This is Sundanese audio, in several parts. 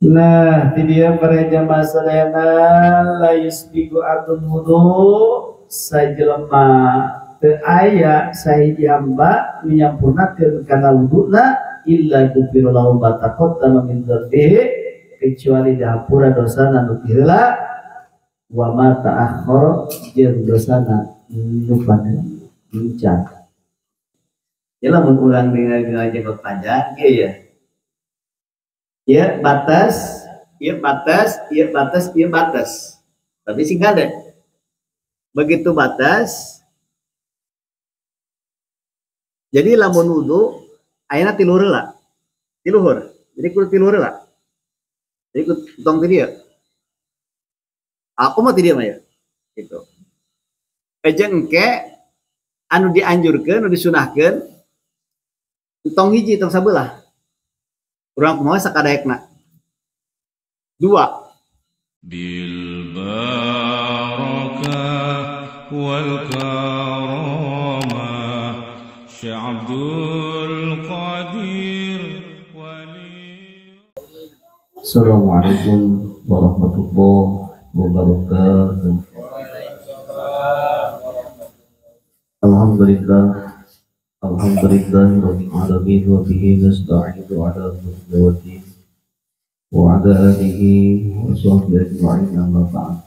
Nah, di dia para jamaah sadayana la yusbigu abdul wudu sajelema teu aya sahiji hamba menyampurnakeun kana wuduna illa gufira lahu ma taqaddama min dzambihi kecuali dihampura dosana nu tiheula wa ma ta'akhkhara jeung dosana nu panencan. Ya lamun urang ningali jenggot panjang kieu ya. Ya batas, ya batas, ya batas, ya batas. Tapi singkat deh. Begitu batas. Jadi lamun wudu ayeuna tiluhur heula. Tiluhur. Jadi kudu tiluhur heula. Jadi kudu tong ti dieu. Aku mah ti dieu mah ya. Gitu. Jeung engke anu dianjurkeun, anu disunahkeun tong hiji tong sabelah. Urang kumaha sakadaekna. Dua. Bil barakah wal karamah Syekh Abdul Qadir wali. Assalamualaikum warahmatullahi wabarakatuh. Alhamdulillah. Alhamdulillah rabbil alamin wa bihi nasta'inu ala umuri dunya wa ala alihi wa sahbihi ajma'in amma ba'd.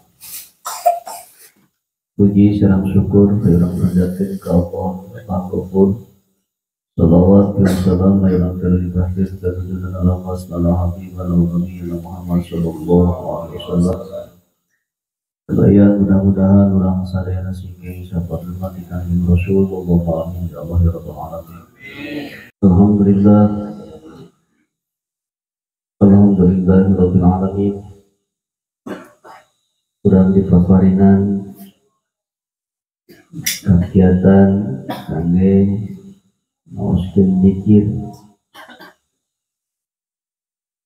Puji serang syukur urang panjatkeun ka Allah Subhanahu salawat dan salam yang terlimpahkeun ka junjungan Allah habibana wa nabiyina Muhammad sallallahu alaihi wasallam. Sadaya mudah-mudahan urang sadayana singking sahabat mati kanjeng Rasul sallallahu amin ya Allah ya rabbal alamin. Alhamdulillah. Alhamdulillah rabbil alamin. Urang dipaparinan kegiatan kangge ngaoskeun zikir.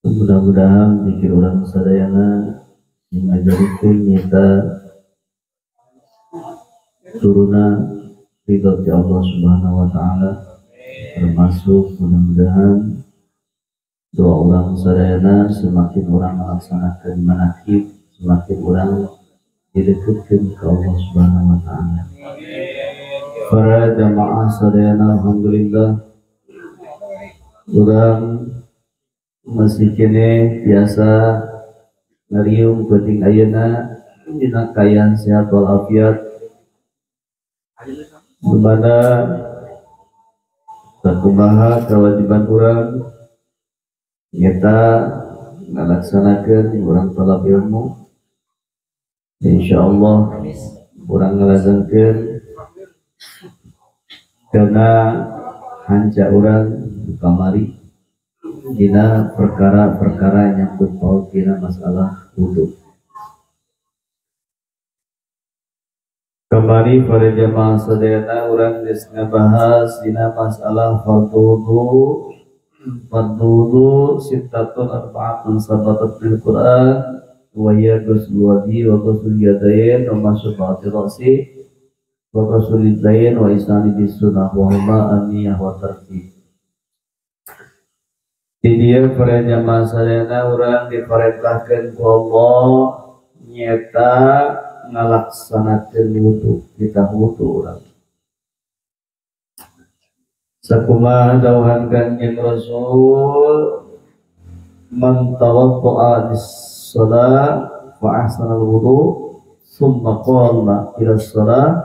Mudah-mudahan zikir urang sadayana ngajarikeun nyata turuna ridho ti Allah Subhanahu wa taala, termasuk mudah-mudahan doa urang sadayana semakin orang melaksanakan manaqib semakin orang didekatkan ke Allah Subhanahu wa taala. Para jamaah sadayana alhamdulillah urang masih kene biasa ngariung penting ayeuna dina kaayaan sehat walafiat dimana sakumaha kewajiban urang nyata ngalaksanakeun urang talab ilmu, insyaallah urang ngalajengkeun kana hanca urang kamari dina perkara-perkara nyangkut paut dina masalah wudu. Kembali pada jamaah sadayana urang geus ngabahas dina masalah fardhu wudu. Fardhu wudu sittatun arba'atun sabatat bil Qur'an wa hiya ghuslul wajhi wa ghuslul yadain wa mashu ba'di ra'si wa ghuslul rijlain wa isnani bis sunnah wa huma an-niyah wa tartib. Di dia para jamaah sadayana urang diperintahkeun ku Allah nyata ngalaksanakeun wudu, kita wudu urang. Sakumaha dawuhan Kanjeng Rasul, man tawaddu'a lis-shalah fa ahsana al-wudu tsumma qama ila shalah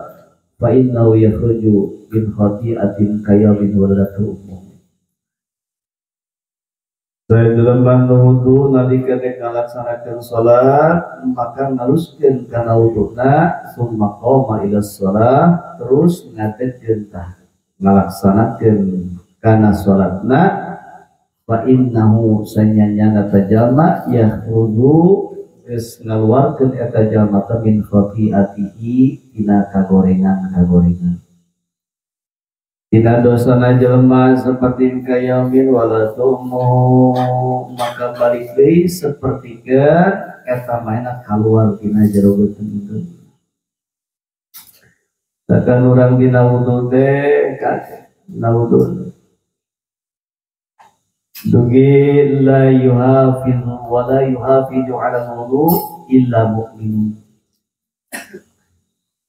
fa innahu yakhruju min khati'atin kayawmin waladatu ummuh. Saya dalam wudu nalika rek ngalaksanakeun salat maka ngaruskeun kana wuduna summa qoma ila shalah terus ngadegkeun tah ngalaksanakeun kana salatna fa innahu sanyanyana tajalma yakhruju geus ngaluarkeun eta jalma teh min khati'atihi tina kagorengan-kagorengan Dina dosana jelema seperti kayamin walatumu maka balik deui sapertikeun eta maena kaluar tina jero beuteung. Takan urang dina wudu teh dina wudu. Dugi la yuhafizu wa la yuhafizu ala wudu illa mu'minun.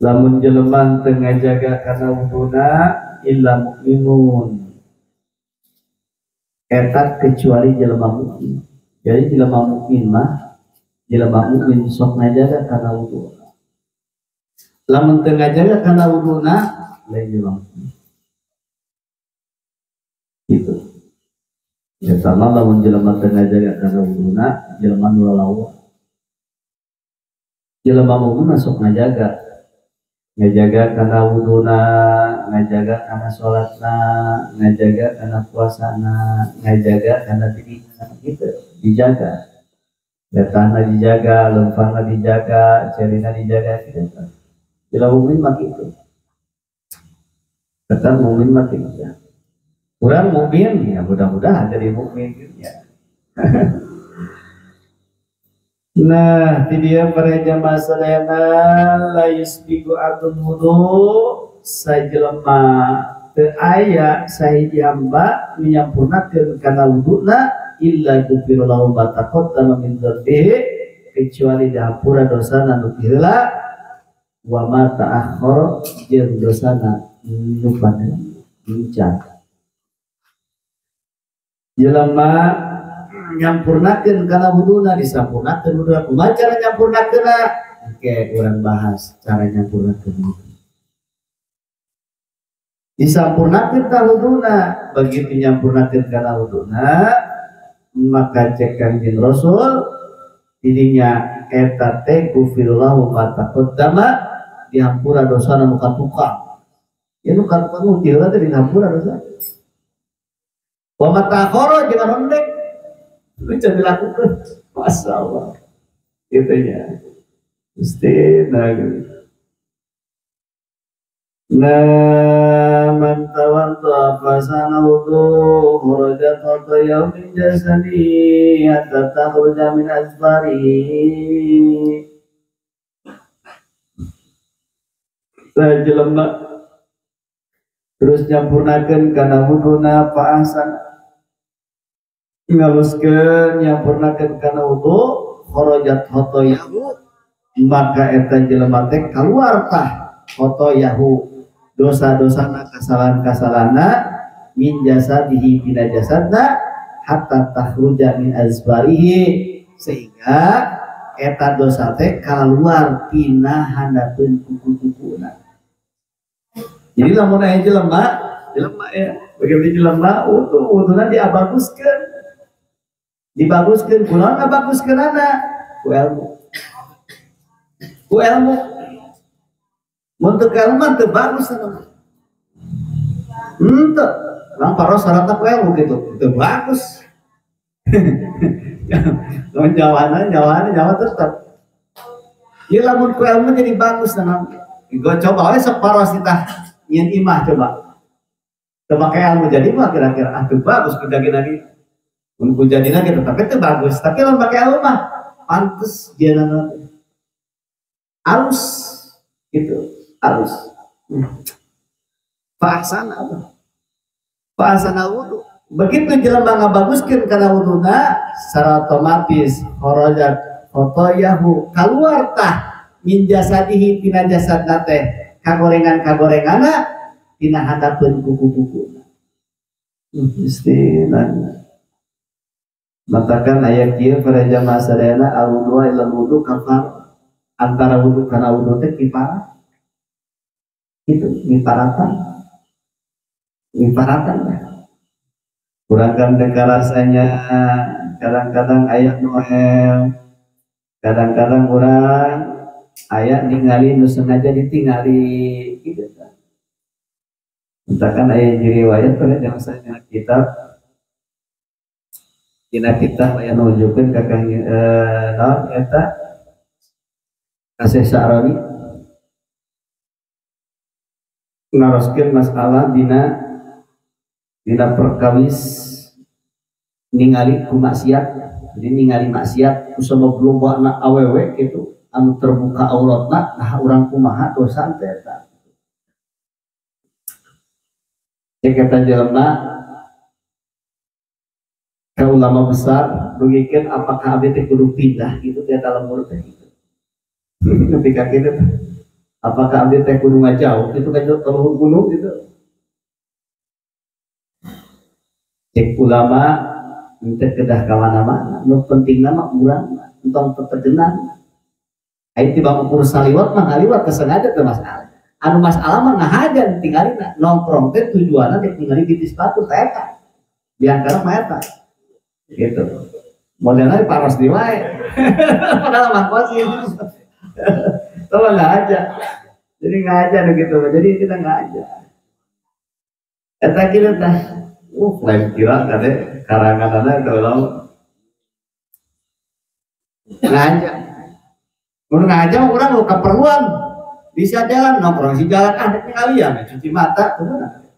Lamun jelema teu ngajaga kana wuduna illa mu'minun. Eta kecuali jelema mukmin. Jadi jelema mukmin mah jelema mukmin sok ngajaga kana wuduna. Lamun teu ngajaga kana wuduna lain jelema mukmin. Gitu. Ya sama lamun jelema teu ngajaga kana wuduna jelema nu lalawa. Jelema mukmin masuk ngajaga. Ngajaga kana wuduna, ngajaga kana salatna, ngajaga kana puasana, ngajaga kana dirina gitu, dijaga. Letahna dijaga, lempangna dijaga, cerina dijaga gitu. Jelema mukmin mah kitu. Kata mukmin mah kitu. Kurang mukmin ya mudah-mudahan jadi mukmin ya. Nah, di dia para jamaah sadayana la yusbiqu atun wudu sajelema teu aya sahiji hamba menyampurnakeun kana wuduna illa ghufira lahu ma taqaddama min dzambihi kecuali dihampura dosana nu heula wa ma ta'akhkhara jeung dosana nu panjang. Jelema nyampurnakeun kana wuduna disampurnakeun wuduna kumaha cara nyampurnakeunna? Oke, urang bahas cara nyampurnakeun wudu. Disampurnakeun ka wuduna, begitu nyampurnakeun kana wuduna maka cek Kangjeng Rasul didinya eta teh gufirullahu ma taqaddama dihampura dosana nu katukang. Ya nu katukang nu heula teh dihampura dosa. Wa ma ta'akhkhara jeung anu endek itu dilakukan, masya Allah, gitu ya, mesti nah, gitu. Nah, man tawadda fasana wudu, khurajat khatayahu min jasadi, hatta takhruja min asfarihi. Saya jelema terus nyampurnakeun kana wuduna fa'ahsana. Ngaluskeun nyampurnakeun kana wudu kharajat khotoyahu maka eta jelema teh kaluar tah khotoyahu dosa-dosana kesalahan-kesalahanna min jasadihi tina jasadna hatta takhruja min azbarihi sehingga eta dosa teh kaluar tina handapeun kuku-kukuna. Jadi lamun aya jelema jelema ya begitu jelema wudu wuduna diabaguskeun dibaguskeun kunaon ngabaguskeunana ku ilmu ku ilmu mun teu ilmu mah teu bagus anu henteu urang paros syaratna ku ilmu kitu teu bagus. Lamun jawana jawana jawa tetep ieu lamun ku ilmu jadi bagus anu gua coba we sok paros tah nyieun imah coba teu make ilmu jadi mah kira-kira ah teu bagus ku jagina ge. Mun ku jadina gitu, tapi itu bagus. Tapi lamun pakai ilmu mah pantes jadina alus gitu, alus. Fa'ahsana apa? Fa'ahsana wudu. Begitu jelema ngabaguskeun kana wuduna secara otomatis kharajat khotoyahu kaluar tah min jasadihi tina jasadna teh kagorengan-kagorenganna tina handapeun kuku-kukuna. Istinana. Matakan ayat kieu para jamaah sadayana al-wudu ila wudu kafar antara wudu kana wudu teh kiparah itu ngiparatan ngiparatan lah kurang kan rasanya kadang-kadang ayat noel kadang-kadang urang ayat ningali nu sengaja ditingali gitu kan. Matakan ayat riwayat pada jamaah sadayana kitab dina kitab aya nunjukkeun ka Kang naon eta Kasih Sa'roni ngaroskeun masalah dina dina perkawis ningali ku maksiat. Jadi ningali maksiat ku sabab lobana awewe kitu anu terbuka auratna nah urang kumaha dosa teh eta. Cek eta jelema Ka ulama besar dugikeun apakah abdi teh kudu pindah gitu ti eta lembur teh gitu. Nepi ka kitu teh. Apakah abdi teh kudu ngajauh gitu ka luhur gunung gitu. Cek ulama teu kedah ka mana-mana, nu pentingna mah urang entong tetegenan. Ai tibang ukur saliwat mah ngaliwat kesengaja teu masalah. Anu masalah mah ngahajan tinggalina nongkrong teh tujuanna teh ningali bitis batur teh eta. Biangkana mah eta. Gitu. Modelnya paros di wae. Padahal mah kosim. Tolong nggak aja. Jadi nggak aja begitu. Jadi kita nggak aja. Eta kieu tah. Lain kira kade karanganana tolong. Nggak aja. Mun ngaja mah urang nu keperluan. Bisa jalan nongkrong si jalan ah dek kalian cuci mata kumaha.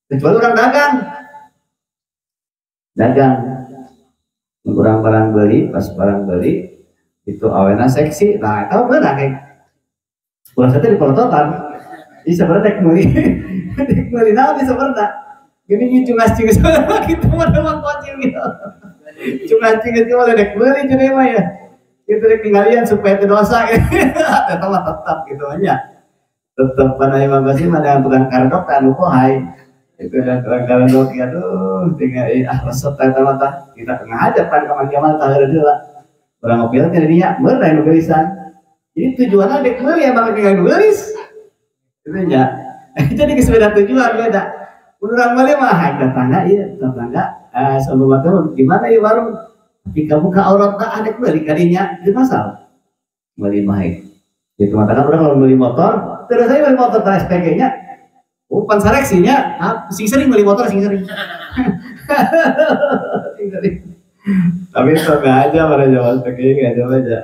Kecuali orang dagang. Dagang. Kurang barang beli, pas barang beli itu awena seksi. Nah, tahu bener kayak ulah teh dipolototan. Ih sebenarnya dek meuli. Dek meuli naon di sebenarnya. Gini cungas-cungas gitu mah mah kocil gitu. Cungas-cungas mah dek meuli cenah mah ya. Itu dek tinggalian supaya teu dosa gitu. Eta mah tetap gitu aja. Tetep pada Imam Ghazali mah dengan tukang kardok teh anu kohai. Itu dan tukang kardok ya aduh tinggal ah resep eta mah tah. Kita ngajar pan ka Mang Jamal tah heula. Urang ngopi teh dinya meureuh nu geulisan. Jadi tujuanna dek meuli emang tinggal geulis. Itu nya. Jadi geus beda tujuan beda. Urang meuli mah hayang tetangga ieu tetangga sama batur di mana ieu warung. Jika buka aurat tak ada beli kadinya itu masalah. Beli mah itu matakan orang kalau beli motor, terus saya beli motor terus SPG-nya, oh pan seleksinya, sing sering beli motor sing sering. Sing sering. Tapi itu nggak aja pada zaman SPG nggak aja aja.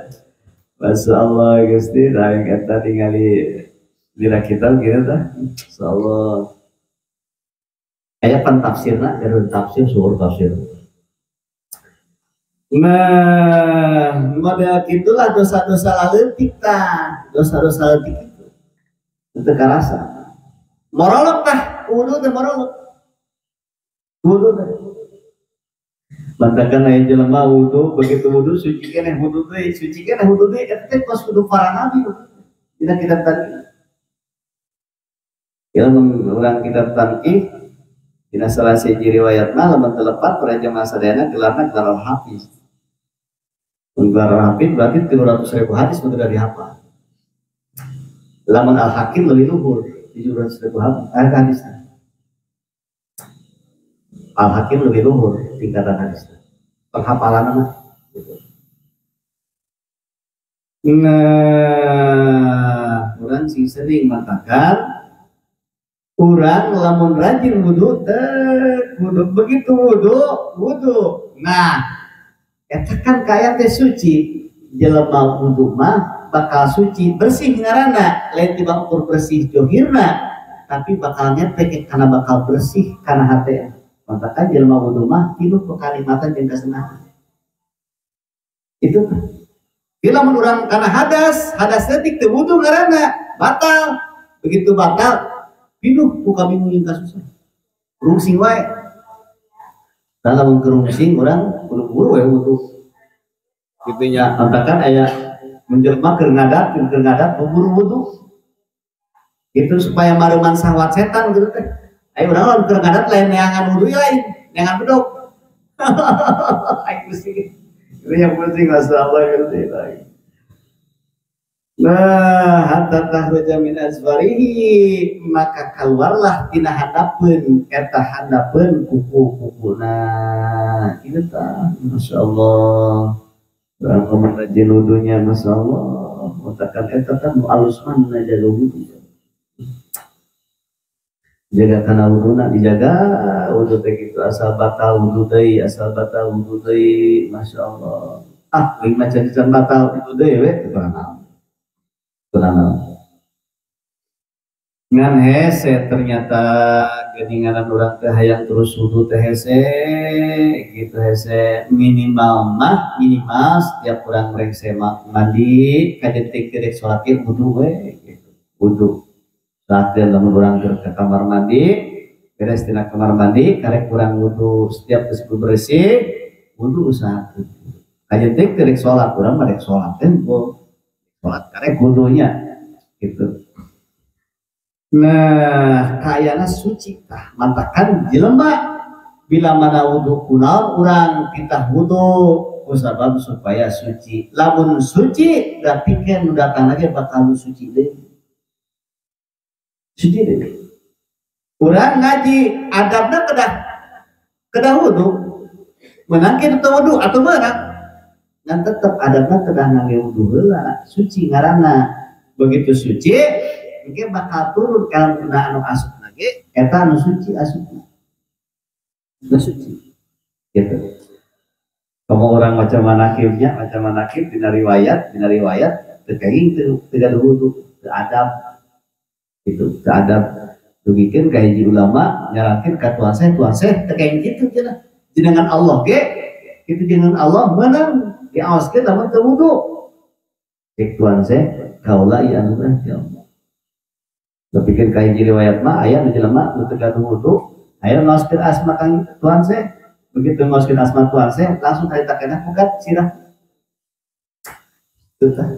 Masya Allah Gusti, nah yang kita tinggali dira kita gitu tah. Masya Allah. Kayak pan tafsirna, dari tafsir, suhur tafsir. Nah, model gitulah dosa-dosa leutik tah, dosa-dosa leutik itu. Teu karasa. Morolok tah, wudu teh morolok. Wudu teh. Bantakan aya jelema wudu, begitu wudu suci keneh wudu teh, suci keneh wudu teh, eta teh kos wudu para nabi. Dina kitab tadi. Ya mun urang kitab tangkih dina salah sahiji riwayat mah lamun teu lepat para jamaah sadayana gelarna gelar al-hafiz. Gelar al-hafiz berarti 300.000 hadis nu dari hafal. Lamun al-hakim lebih luhur 700.000 hadis. Al-hakim lebih luhur tingkatan hadisnya. Penghafalan mah gitu. Nah, urang sing sering matakan urang lamun rajin wudu teh wudu begitu wudu wudu. Nah, eta kan kaya teh suci. Jelema wudu mah bakal suci bersih ngaranna, lain tibang ukur bersih johirna, tapi bakal ngepek kana bakal bersih kana hate. Matakan jelema wudu mah tilu pekalimatan jeung kasenangan. Itu bila mun urang kana hadas, hadas leutik teu wudu ngaranna, batal. Begitu batal pinuh ku kabingung jeung kasusah. Rungsing wae. Tah lamun kerungsing urang buru-buru we wudu. Kitu nya antakan aya menjelma keur ngadat buru-buru wudu. Itu supaya mareuman sahwat setan gitu teh. Ayo urang lamun keur ngadat lain neangan wudu lain, neangan bedog. Aing pusing. Itu yang penting masalah gitu lagi. Nah, hatta tahruja min azfarihi, maka keluarlah tina handapeun eta handapeun kuku-kukuna. Itu tah, Masya Allah. Urang kumaha rajin wudunya, Masya Allah. Matakan eta tah nu alus mana jaga wudu. Jaga kana wuduna dijaga wudu teh kitu asal batal wudu deui, asal batal wudu deui, Masya Allah. Ah, lima can batal wudu deui we teu kunaon. Ngan hese ternyata geuninganan urang teh hayang terus wudu teh hese gitu hese minimal mah minimal setiap urang rengse mandi kadetik detik salat ge wudu we gitu. Wudu. Saatnya lamun urang ke kamar mandi beres tina kamar mandi karek urang wudu setiap geus bersih wudu usahakeun. Kajeun teh rek salat urang mah rek salat teh salat karek wudunya gitu. Nah, kayana suci tah mantakan jelema bila mana wudu kunaon urang kita wudu kusabab supaya suci. Lamun suci berarti kan nu datang lagi bakal suci deui. Suci deui. Urang ngaji adabna kedah wudu. Meunang kitu teu wudu atuh meunang. Ngan tetep adabna kedah ngangge wudu heula, suci ngaranna. Begitu suci engke bakal turun ka anu asupna ge eta anu suci asupna. Nu suci. Gitu. Kamu orang macam manakibnya, macam manakib dina riwayat teu kaing teu gaduh wudu, teu adab. Gitu, teu adab. Dugikeun ka hiji ulama nyarankeun ka tuan syekh teu kaing kitu cenah. Jenengan Allah ge kitu jenengan Allah meunang diaoskeun lamun teu wudu. Cek tuan syekh kaula ieu anugerah ti Allah. Dugikeun ka hiji riwayat mah aya nu jelema nu teu gaduh wudu, aya ngaoskeun asma kang tuan syekh. Begitu ngaoskeun asma tuan syekh langsung karita keneh bukat sirah. Teu tah.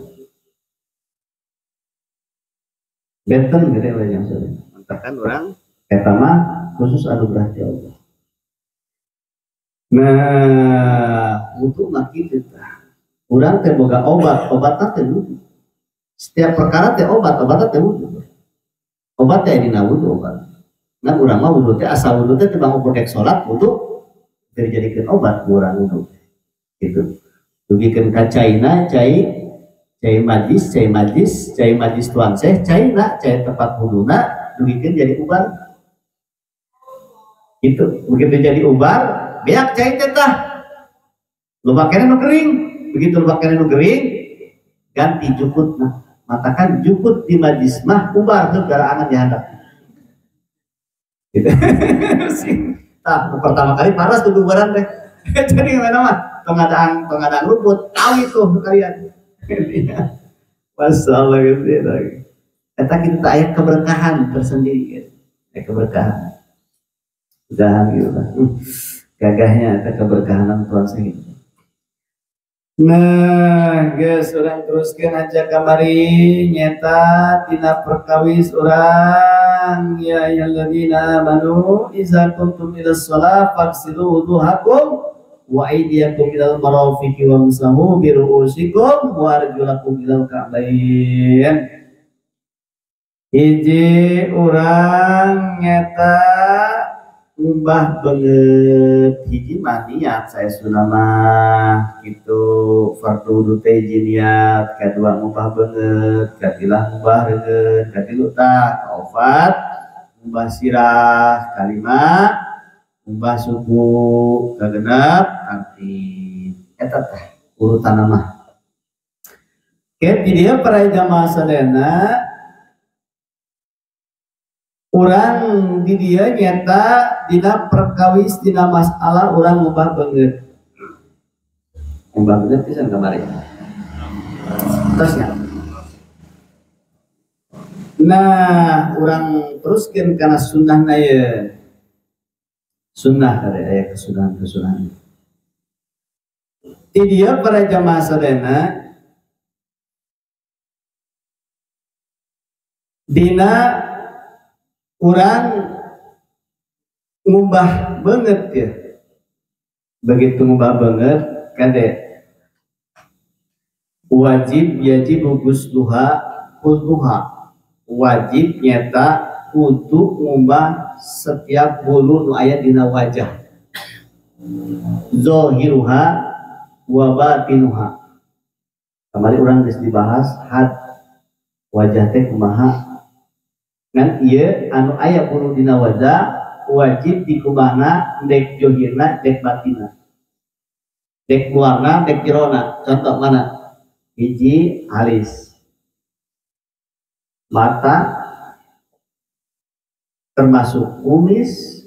Benten gede we yang sore. Mentakan urang eta mah khusus anugerah ti Allah. Nah, wudu mah kitu tah. Urang teh boga obat, obatna teh wudu. Setiap perkara teh obat, obatna teh wudu. Obat teh dina wudu obat. Ngan urang mah wudu teh asal wudu teh teu bangun dek salat wudu dijadikeun obat ku urang wudu. Gitu. Dugikeun ka caina, cai majlis, cai majlis, cai majlis tuan syekh, caina, cai tempat wuduna dugikeun jadi ubar. Gitu. Begitu jadi ubar, beak cai teh tah. Loba keneh nu kering, begitu loba keneh nu kering, ganti jukutna. Matakan jukut di majlis mah ubar tuh garangan dihandap. Gitu. Tah, pertama kali paras tuh bubaran teh. Jadi gimana mah? Pengadaan rumput, tahu itu kalian. Masalah gitu lagi. Eta kita aya keberkahan tersendiri gitu. Ya, keberkahan. Udahan gitu lah. Gagahnya eta keberkahanan Tuhan saya gitu. Nah, guys, urang teruskeun aja kamari nyeta tina perkawis urang ya ayyuhalladzina amanu iza kuntum ila shalah fagsilu wuduhakum wa aydiyakum ilal marafiqi wamsahu bi ru'usikum wa arjulakum ilal ka'bain. Hiji urang nyeta ngumbah beungeut hiji mah niat saestuna mah kitu fardu wudu teh hiji niat, kadua ngumbah beungeut, katilah ngumbah reungeut, katilu tah kaopat ngumbah sirah, kalima ngumbah suku, kagenep tartib. Eta teh urutanna mah. Ke di dieu para jamaah sadayana urang di dieu nyata dina perkawis dina masalah urang ngubah beungeut. Ngubah beungeut pisan kamari. Terusnya. Nah, urang teruskeun kana sunnahna ye. Sunnah kade aya kesunahan-kesunahan. Di dieu para jamaah sadayana dina urang ngumbah beungeut ya. Begitu ngumbah beungeut kade wajib yajibu ghusluha kulluha. Wajib nyata kudu ngumbah setiap bulu nu aya dina wajah. Zahiruha wa batinuha. Kamari urang geus dibahas had wajah teh kumaha. Ngan ieu anu aya bulu dina wajah wajib dikumbahna dek johirna dek batina. Dek luarna dek jerona. Contoh mana? Hiji alis. Mata termasuk kumis.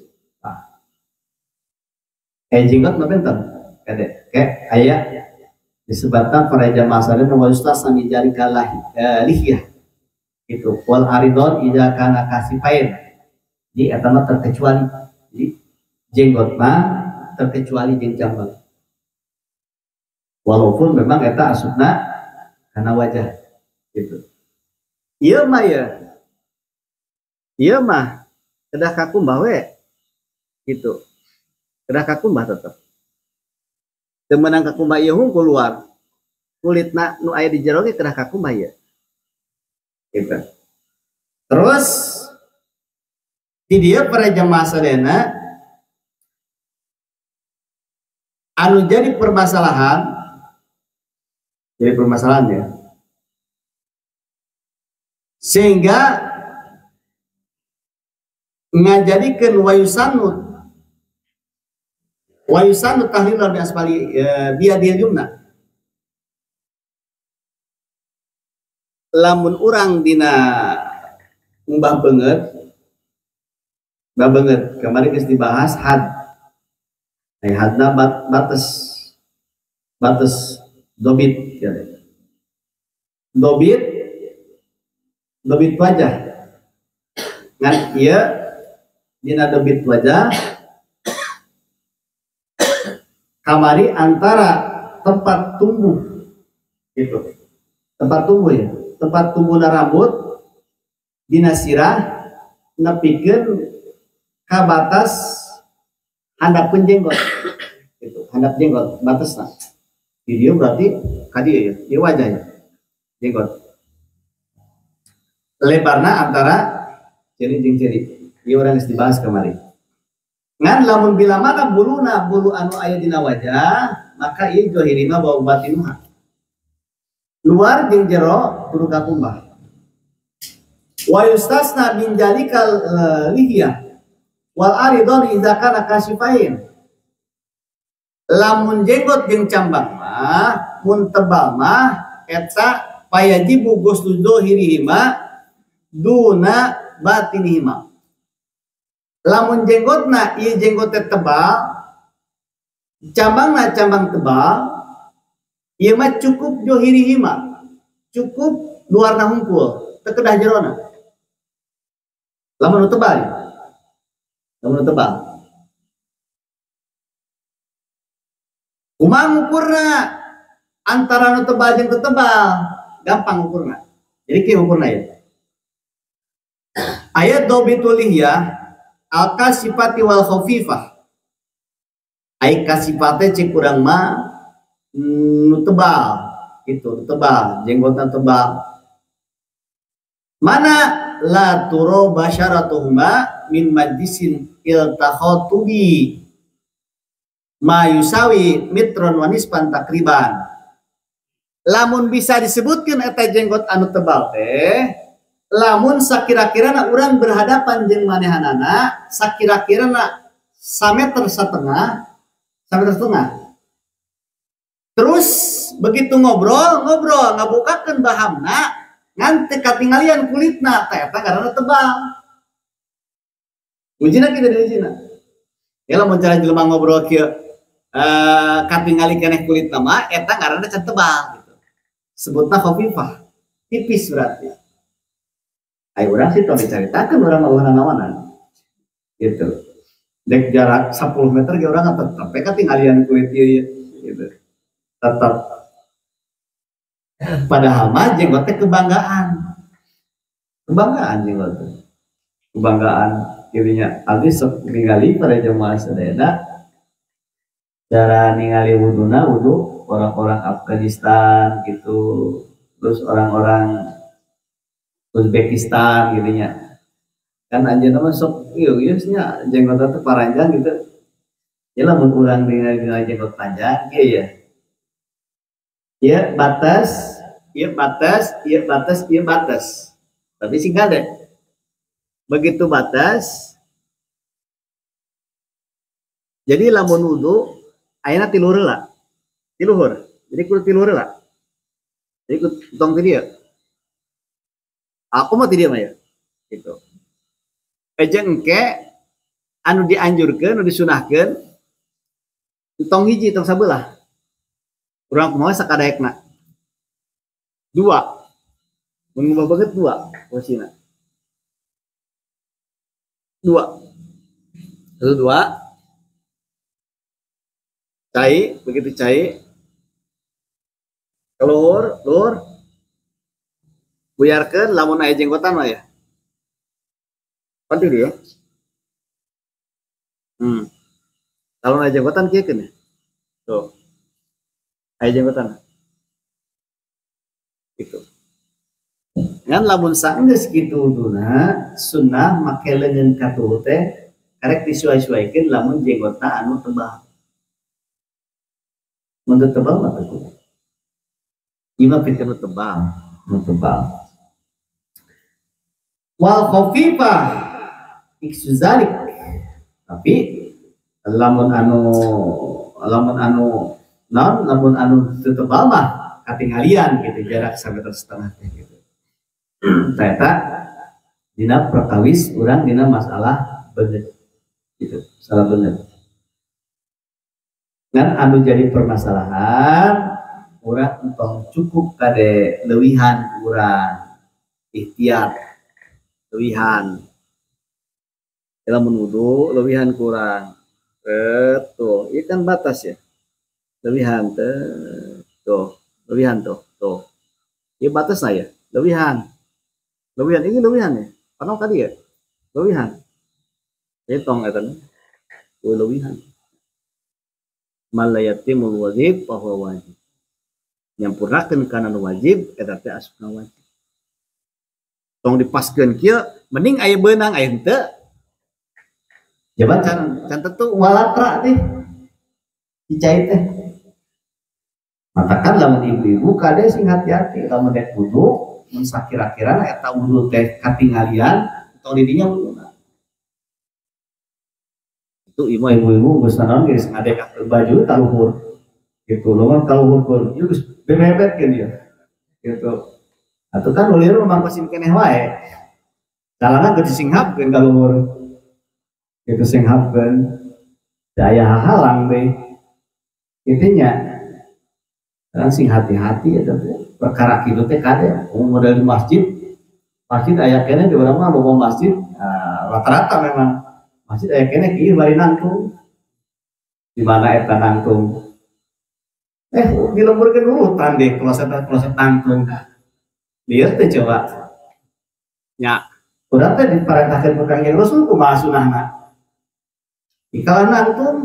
Jenggot mah benten. Kade kayak aya disebutkan para jamaah sadaya wa yustasna min jalika lihyah. Gitu. Wal aridon idza kana kasifain. Jadi eta mah terkecuali. Jadi jenggot mah terkecuali jeung jambang. Walaupun memang eta asupna kana wajah gitu. Ieu mah ya. Ieu mah kedah kakumbah we. Gitu. Kedah kakumbah tetep. Teu meunang kakumbah ieu hungkul luar. Kulitna nu aya di jero ge kedah kakumbah ieu. Gitu. Terus di dieu para jamaah sadayana anu jadi permasalahan ya. Sehingga ngajadikeun wayusanu tahlilan bi asfali biadil yumna. Lamun urang dina ngumbah beungeut, mbah beungeut kemarin geus dibahas had. Hadna batas dobit ya. Dobit wajah. Ngan ieu dina dobit wajah kamari antara tempat tumbuh gitu. Tempat tumbuh ya, tempat tumbuhna rambut dina sirah nepikeun ka batas handapeun jenggot gitu, handap jenggot batasna. Di dieu berarti ka dieu ya, ieu wajah ya. Jenggot. Lebarna antara ciri jeung ciri. Ieu urang geus dibahas kemarin. Ngan lamun bila mana buluna bulu anu aya dina wajah, maka ieu johirina wa batinuha. Luar jeung jero kudu kakumbah. Wa yustasna min jalikal lihya wal aridon idza kana kasifain. Lamun jenggot jeung cambang mah mun tebal mah eta payajibu ghuslu dzahirihima duna batinihima. Lamun jenggotna ieu jenggot teh tebal, cambangna cambang tebal, ieu mah cukup johirihima, cukup luarna hungkul, teu kedah jerona. Lamun tebal ya. Lamun tebal. Kumaha ngukurna antara nu tebal jeung teu tebal? Gampang ngukurna. Jadi kieu ngukurna ya. Ayat dobitul lihya al kasifati wal khafifah. Ai kasifate cek urang mah nu tebal gitu, nu tebal, jenggotna tebal. Mana la turo basyaratuhuma min majlisin iltakhatubi ma yusawi mitron wa nisfan takriban. Lamun bisa disebutkeun eta jenggot anu tebal teh, lamun sakira-kirana urang berhadapan jeung manehanana sakira-kirana sameter setengah, sameter setengah. Terus begitu ngobrol ngabukakeun bahamna ngan teu katinggalian kulitna teh eta karena tebal. Ujina kita diujina. Ya lamun cara jelema ngobrol kieu katingali keneh kulitna mah eta ngaranna can tebal gitu. Sebutna khafifah, tipis berarti. Ayo urang sih tong dicaritakeun urang mah nanaonan. Gitu. Dek jarak 10 meter ge urang tetep we katinggalian kulit ieu gitu. Tetep. Padahal mah jenggot teh kebanggaan. Kebanggaan jenggot teh. Kebanggaan dirinya. Abdi sok ningali pada jemaah sadayana cara ningali wuduna wudu orang-orang Afghanistan gitu, terus orang-orang Uzbekistan gitu nya. Kan anjeunna mah sok ieu ieu nya jenggotna teh paranjang gitu. Ya lamun urang ningali jenggot panjang kieu ya. Ieu batas, ieu batas, ieu batas, ieu batas. Tapi singkat deh. Begitu batas. Jadi lamun wudu ayeuna tiluhur heula. Tiluhur. Jadi kudu tiluhur heula. Jadi kudu tong ti dieu. Aku mah ti dieu mah ya. Gitu. Jeung engke anu dianjurkeun, anu disunahkeun tong hiji tong sabelah. Urang kumaha sakadaekna. Dua. Mun ngubah banget dua posisina. Dua. Satu dua. Cai, begitu cai. Keluhur, luhur. Buyarkeun lamun aya jenggotan mah ya. Pan di dieu. Lamun aya jenggotan kieu keun ya. Tuh. Aya jenggotan. Gitu. Ngan lamun saenggeus kitu wuduna, sunnah make leungeun katuhu teh karek disuai-suaikeun lamun jenggotna anu tebal. Mun teu tebal mah teu kudu. Ieu mah pikeun nu tebal, nu tebal. Wal khafifah iksu zalik. Tapi lamun anu naon lamun anu teu tebal mah katinggalian gitu jarak 1,5 meter teh gitu. Eta dina perkawis urang dina masalah beungeut gitu, masalah beungeut. Ngan anu jadi permasalahan urang entong cukup kade leuwihan urang ikhtiar leuwihan. Lamun wudu leuwihan kurang. Tuh, ieu kan batas ya. Leuwihan teh tuh, leuwihan tuh, tuh. Ieu batas lah ya, leuwihan. Leuwihan ini leuwihan ya. Panong tadi ya. Leuwihan. Ieu tong eta tuh leuwihan. Mal la yatimul wajib fa huwa wajib. Nyampurnakeun kana nu wajib eta teh asupna wajib. Tong dipaskeun kieu mending aya beunang aya henteu. Jabat can tentu walatra teh dicai teh. Matakan lamun ibu-ibu kade sing hati-hati lamun rek wudu mun sakira-kirana eta wudu teh katinggalian tong di dinya wuduna. Itu imah ibu-ibu geus naon geus ngadekakeun baju ka luhur. Gitu lamun ka luhur ieu geus bebebet keun ieu. Gitu. Atuh kan ulir mah pasin keneh wae. Calana geus disinghabkeun ka luhur. Gitu singhabkeun. Daya halang teh. Intinya kan sing hati-hati eta teh. Perkara kitu teh kade model di masjid. Masjid aya keneh di urang mah loba masjid, rata-rata memang masjid aya keneh kieu bari nangtung. Di mana eta nangtung? Dilemburkeun urutan deh kloset-kloset nangtung. Lieur teh coba. Nya, urang teh diparentahkeun ku Kangjeng Rasul kumaha sunahna? Dikalah nangtung.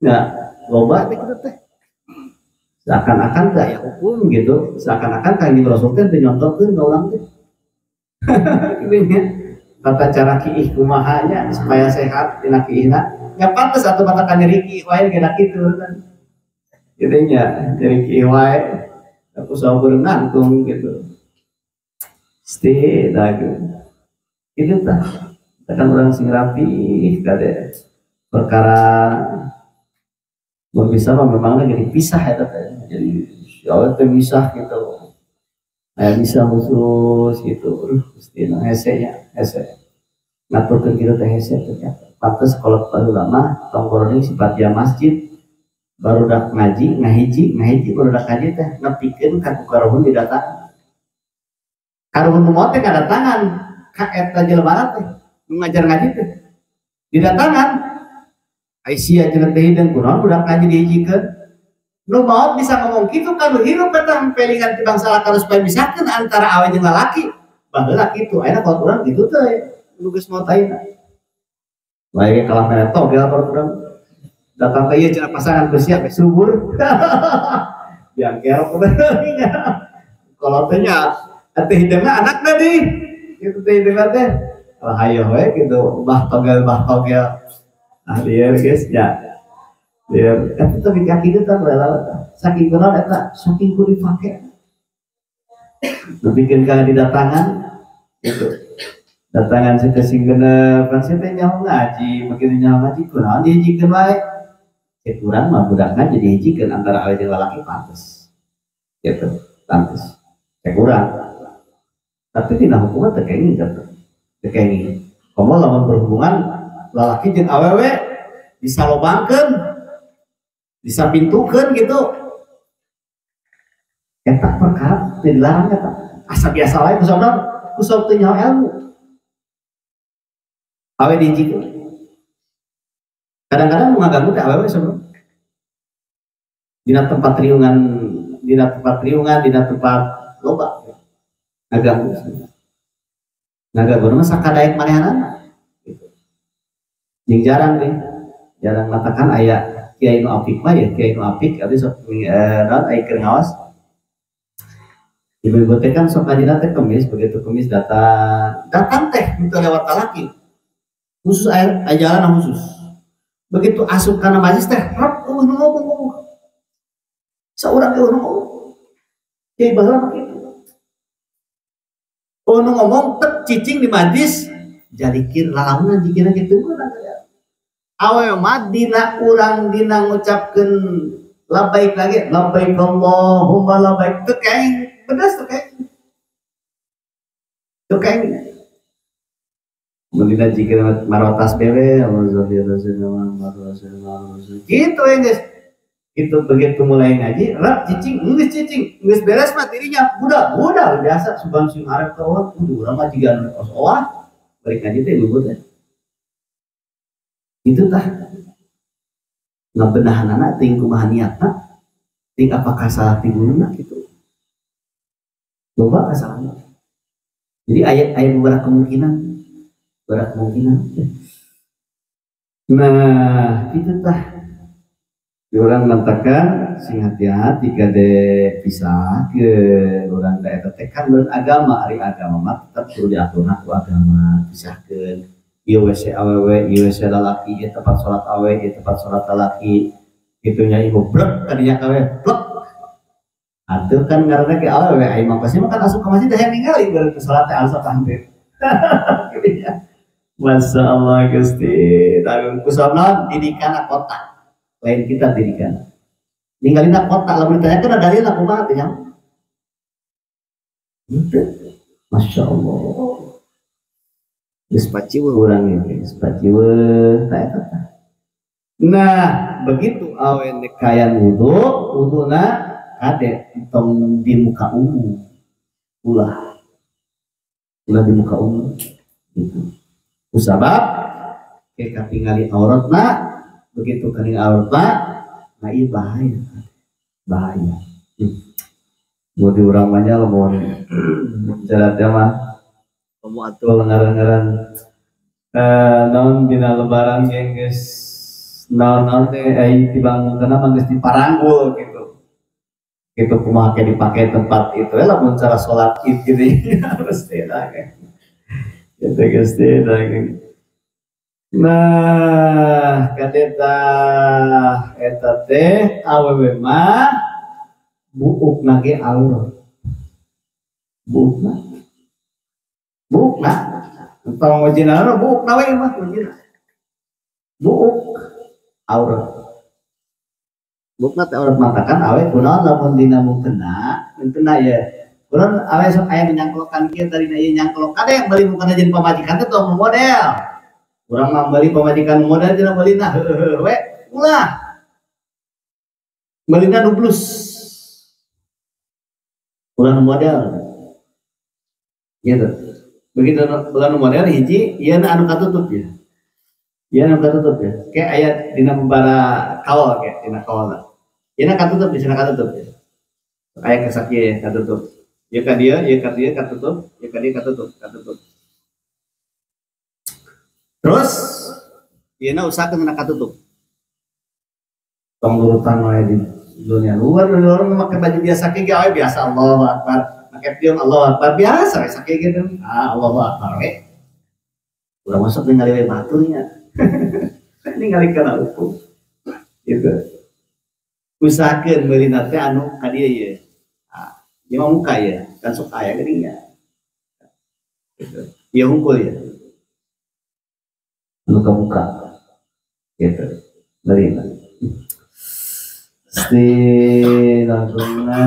Nya, loba teh kitu teh. Seakan-akan teh aya hukum gitu, seakan-akan Kangjeng Rasul teh teu nyontokeun ka urang teh. Kitu nya. Tata cara kiih kumaha nya supaya sehat dina kiihna. Nya pantes atuh matakan nyeri kiih wae geuna kitu kan. Kitu nya, nyeri kiih wae. Aku sabar nangtung gitu. Stay lagi. Itu tah. Kan orang sing rapi kade perkara mun bisa mah memangna jadi pisah eta teh. Jadi ya teh misah gitu. Aya misah khusus gitu. Aduh, Gusti na hese nya, hese. Ngaturkeun kitu teh hese ternyata. Pantes kalau baheula mah tongkrongan sifat dia masjid barudak ngaji, ngahiji barudak ngaji teh nepikeun ka ku karuhun didatangan. Karuhun nu maot teh ngadatangan ka eta jelema teh nu ngajar ngaji teh didatangan. Ai sia cenah teh hideung kunaon budak ngaji dihijikeun. Nu maot bisa ngomong kitu ka nu hirup eta pelingan ti bangsa lakar supaya misahkeun antara awe jeung lalaki. Baheula kitu ayeuna kalau urang kitu teh nu geus maot ayeuna. Bae kalah mere togel kalau urang datang teh ieu cenah pasangan geus siap subur. Biang kerok kalau teh nya teh hideungna anakna deui. Kitu teh hideungna teh. Lah hayoh we gitu bah togel. Ah lieur geus nya. Lieur eta teh kaki kitu tah baheula tah. Saking kunaon eta saking ku dipake. Nepikeun ka didatangan gitu. Datangan si teh sing genep kan si teh nyaho ngaji, begitu nyaho ngaji kunaon dihijikeun wae. Cek urang mah budakna jadi hijikeun antara awe jeung lalaki pantes. Gitu, pantes. Cek urang. Tapi dina hukumna teu kenging gitu. Teu kenging. Komo lamun berhubungan lalaki jeung awewe disalobangkeun, disapintukeun gitu. Eta perkara teu dilarang eta. Asa biasa wae ku sabab ku sabab teu nyaho ilmu. Awe dihijikeun. Kadang-kadang nu ngaganggu teh awewe sabab. Dina tempat riungan, dina tempat riungan, dina tempat loba ngaganggu. Ngaganggu mah sakadaek manehanana gitu. Jeung jarang nih, jarang matakan aya kiai nu apik mah ya, kiai nu apik abdi sok naon aya keur ngawas. Ibu-ibu teh kan sok ngajina teh kemis, begitu kemis datang, datang teh minta lewat talaki. Khusus aya jalan khusus. Begitu asup kana majlis teh, rap eueuh nu ngomong ngomong. Saurang eueuh nu ngomong. Kiai baheula mah kitu. Eueuh nu ngomong tek cicing di majlis, jarikir lalaunan jikirna kitu meunang. Awewe mah dina urang dina ngucapkeun labbaik lagi, labbaik Allahumma labbaik teu kaing pedas teu kaing. Teu kaing. Mun dina jikir marotas bebe, gitu ya guys. Itu begitu mulai ngaji, rap cicing, geus cicing, geus beres mah dirinya, budak, budak biasa subang sing arep ka urang, kudu urang mah jiga nu kos oah, balik ngaji teh lubut teh. Itu tah ngabenahanana ting kumaha niatna, ting apakah salah ti guruna gitu. Loba kasalahna. Jadi aya beberapa kemungkinan, beberapa kemungkinan. Nah, itu tah. Orang mengatakan sing hati-hati kade pisah ke orang daerah teh kan agama ari agama mah tetap kudu diaturna ku agama pisahkeun ieu WC awewe ieu WC lalaki ieu tempat salat awe ieu tempat salat lalaki kitu nya ieu brek kadinya kawe blek atuh kan ngaranna ke awewe ai mah pasti mah kan asup ka masjid hayang ningali beureum salat teh asup ka henteu kitu nya. Masya Allah Gusti tanggung kusabna didikana kota lain kita dirikan ninggalin kota lamun ditanyakeun dalil kumaha teh nya. Masya Allah geus paciweuh urang ieu geus paciweuh ta eta. Nah begitu awe nekayan wudu wuduna kade tong di muka umum ulah ulah di muka umum gitu kusabab ke katingali auratna begitu kening auratna nah ieu bahaya bahaya. Mau di urang mah nya lamun cara teh mah komo atuh ngaran-ngaran naon dina lebaran ge geus naon-naon teh ai tibang kana mah geus diparanggul gitu. Gitu kumaha ke dipake tempat itu we lamun cara salat Id gitu harus teh lah. Gitu geus teh. Nah, kadeta eta teh awewe mah buukna ge aurat. Buukna. Buukna. Entong ngojina buukna we mah ngojina. Buuk aurat. Buukna teh aurat matakan awe kunaon lamun dina mukena, henteu ye. Kunaon awe sok aya nu nyangklokan kieu tadina ieu nyangklok kade beli mukena jeung pamajikan teh tong model. Urang mah meuli pamajikan modal cenah meulina heuheuh we ulah meulina nu plus ulah nu model gitu begitu ulah nu model hiji ieu anu katutup ya ieu anu katutup ya kayak aya dina membara kaol kayak dina kaolna ieu katutup di sana katutup ya aya kesak ieu katutup ieu ka dieu ieu ka dieu katutup ieu ka dieu katutup katutup. Terus, ieu usahakeun kana katutup. Tong lurutan wae di dunia luar, di luar make baju biasa ke gawe biasa Allahu Akbar, make piung Allahu Akbar biasa we sakieu gitu. Ah Allahu Akbar we. Urang masuk ningali we baturnya. Ningali kana hukum. Gitu. Usahakeun meulina teh anu ka dieu ye. Ah, ieu mah muka ye, kan sok aya geuning nya. Gitu. Ieu hungkul ye. Anu kebuka gitu nerima si langsungna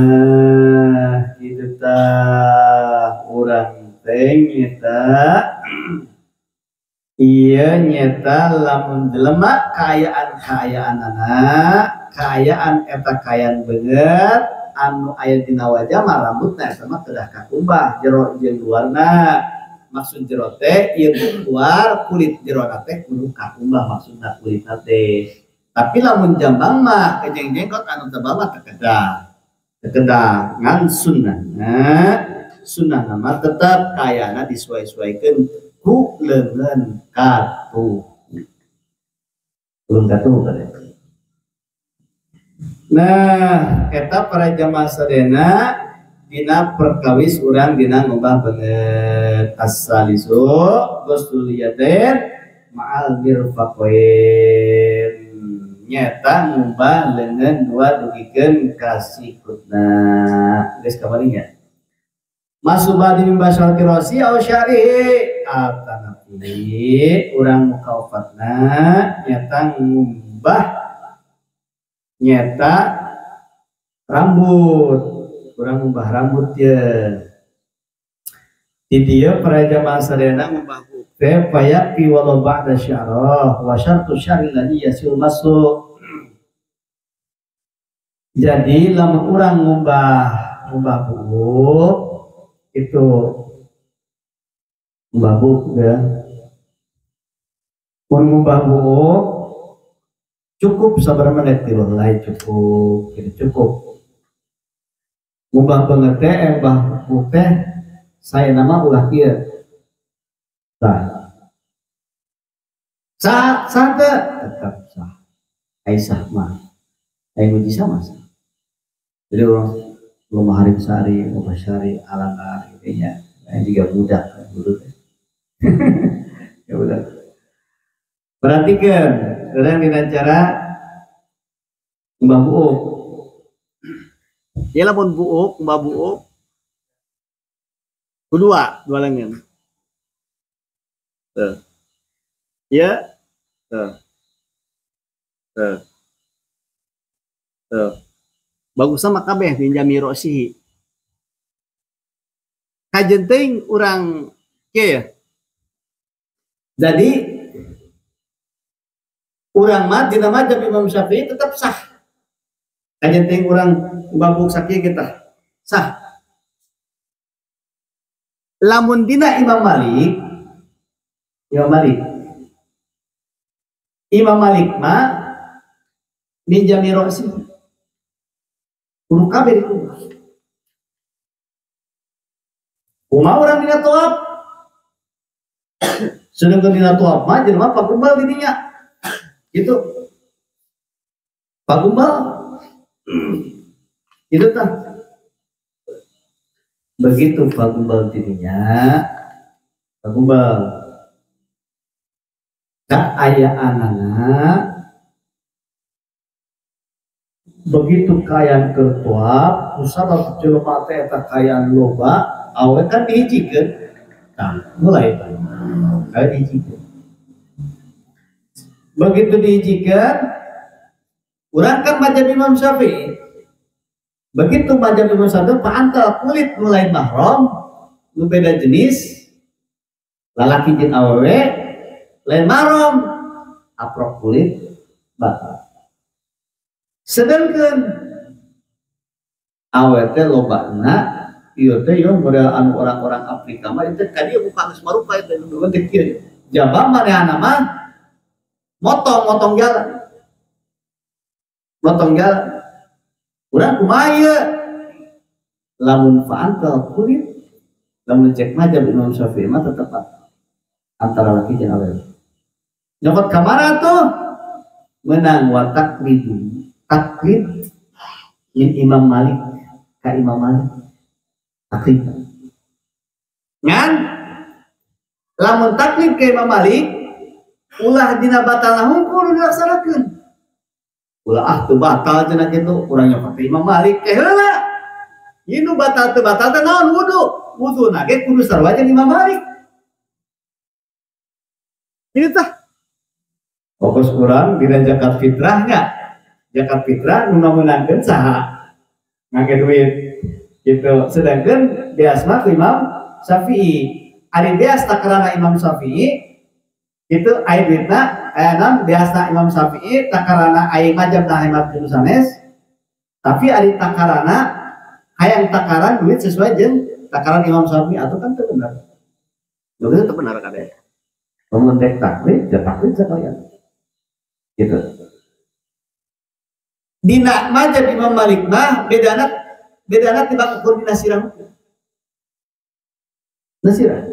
kitu tah urang teh nyeta ieu nyeta lamun jelema kaayaan-kaayaanana kaayaan eta kaayaan beungeut anu aya dina wajah mah rambutna eta mah kedah kakumbah jero jeung luarna. Maksud jero teh ieu keluar kulit jero teh kudu kakumbah maksudna kulitna teh. Tapi lamun jambang mah kejeng jenggot anu tebal mah teu kedah. Kedah ngan sunnah. Nah, sunnah nama tetap kayana disuai-suaikeun ku leungeun katuhu. Leungeun katuhu kan. Nah, eta para jamaah sadayana dina perkawis urang dina ngubah beungeut as-salisu ghuslul yadain ma'al mirfaqain nyata ngubah leungeun dua dugikeun ka sikutna. Geus kamari nya. Masubah di mimbasal kirosi au syarihi atanapi urang mukaofatna nyata ngubah nyata rambut, urang ngubah rambut ya. Di dieu para jamaah sadayana ngubah teh payapi walau ba'da syarah wa syartu syar'i ladzi yasil masu. Jadi lamun urang ngubah buuk itu ngubah buuk ya. Mun ngubah buuk cukup sabar menit di lain cukup, gitu cukup. Ngubah banget teh, ngubah buuk teh saya nama ulah kieu. Sah. Sah, sah teh tetap sah. Ai sah mah. Ai nguji sama sah. Jadi orang Maharim Sari, Mubasari, Alangar gitu ya. Ini juga budak, budak. Ya budak. Perhatikan, orang dengan cara ngubah buuk. Ya lamun buuk, ngubah buuk. Kedua, dua lengan. Tuh. Ya. Tuh. Tuh. Tuh. Bagus sama kabeh minjami roksihi. Kajen teuing urang kieu ya. Jadi urang mah dina mazhab Imam Syafi'i tetap sah. Kajen teuing urang babuk sakieu kita sah. Lamun dina Imam Malik, Imam Malik mah minjami roksihi. Kudu kabeh dikumpul. Kumaha urang dina toab? Sedangkan dina toab mah jelema pagumbal di dinya. Gitu. Pagumbal. Itu tah. Begitu pagumbal di dinya, pagumbal. Kaayaanana begitu kayaan kertuap, usabab jelema teh eta kayaan loba, awe kan dihijikeun. Tah, mulai kayak dihijikeun. Begitu dihijikeun, urang kan mazhab Imam Syafi'i. Begitu mazhab Imam Syafi'i paantel kulit mulai mahram, nu beda jenis, lalaki jeung awewe, lain mahram, aprok kulit batal. Sedangkan awe teh lobana ieu teh yo model anu orang-orang Afrika mah itu ka dieu buka geus marupa eta nu teh kieu. Jaba manehna mah motong-motong jalan. Motong jalan. Urang kumaha ieu? Lamun fa'antal kulit, lamun cek mazhab Imam Syafi'i mah tetep antara laki jeung awewe. Nyokot ka mana tuh? Menang wa taqlidu. Taklid min Imam Malik ka Imam Malik taklid ngan lamun taklid ka Imam Malik ulah dina batal hungkul dilaksanakeun ulah ah teu batal cenah kitu urang nyokot ka Imam Malik teh heula ieu nu batal teu batal teh naon wudu wuduna ge kudu sarua jeung Imam Malik. Ini tah fokus urang dina zakat fitrahnya. Zakat fitrah nu meunangkeun saha ngangge duit gitu. Sedangkan beas mah Imam Syafi'i. Ari beas takarana Imam Syafi'i itu aya duitna aya naon beasna Imam Syafi'i takarana aya mazhabna hemat kudu sanes. Tapi ari takarana hayang takaran duit sesuai jeung takaran Imam Syafi'i atau kan teu bener. Teu bener kabeh. Lamun tek taklid ya taklid sakalian. Gitu. Dina mazhab Imam Malik mah bedana Bedana tibang ukur dina sirah hukum. Nasirah.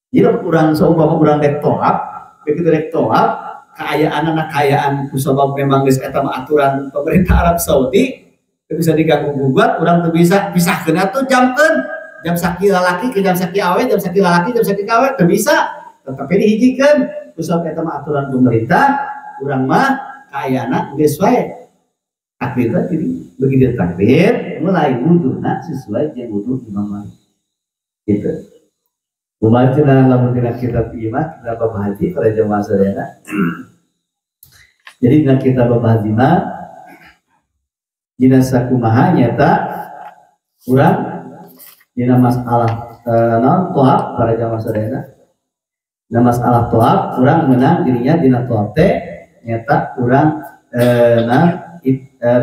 Jadi urang saumpama urang dek toab, begitu dek toab, kaayaan anak kaayaan kusabab memang geus eta mah aturan pemerintah Arab Saudi teu bisa diganggu gugat, urang teu bisa pisahkeun atuh jamkeun, jam sakieu lalaki ke jam sakieu awe, jam sakieu lalaki jam sakieu awe teu bisa, tetep dihijikeun kusabab eta mah aturan pemerintah, urang mah kaayaanna geus wae. Takbir teh jadi begitu takbir mulai wuduna sesuai jeung wudu Imam Malik. Gitu. Kumaha cenah lamun dina kitab ieu mah kitab Bab Haji para jamaah sadayana. Jadi dina kitab Bab Haji mah dina sakumaha nyata urang dina masalah naon toab para jamaah sadayana. Dina masalah toab urang menang dirinya dina toab teh nyata urang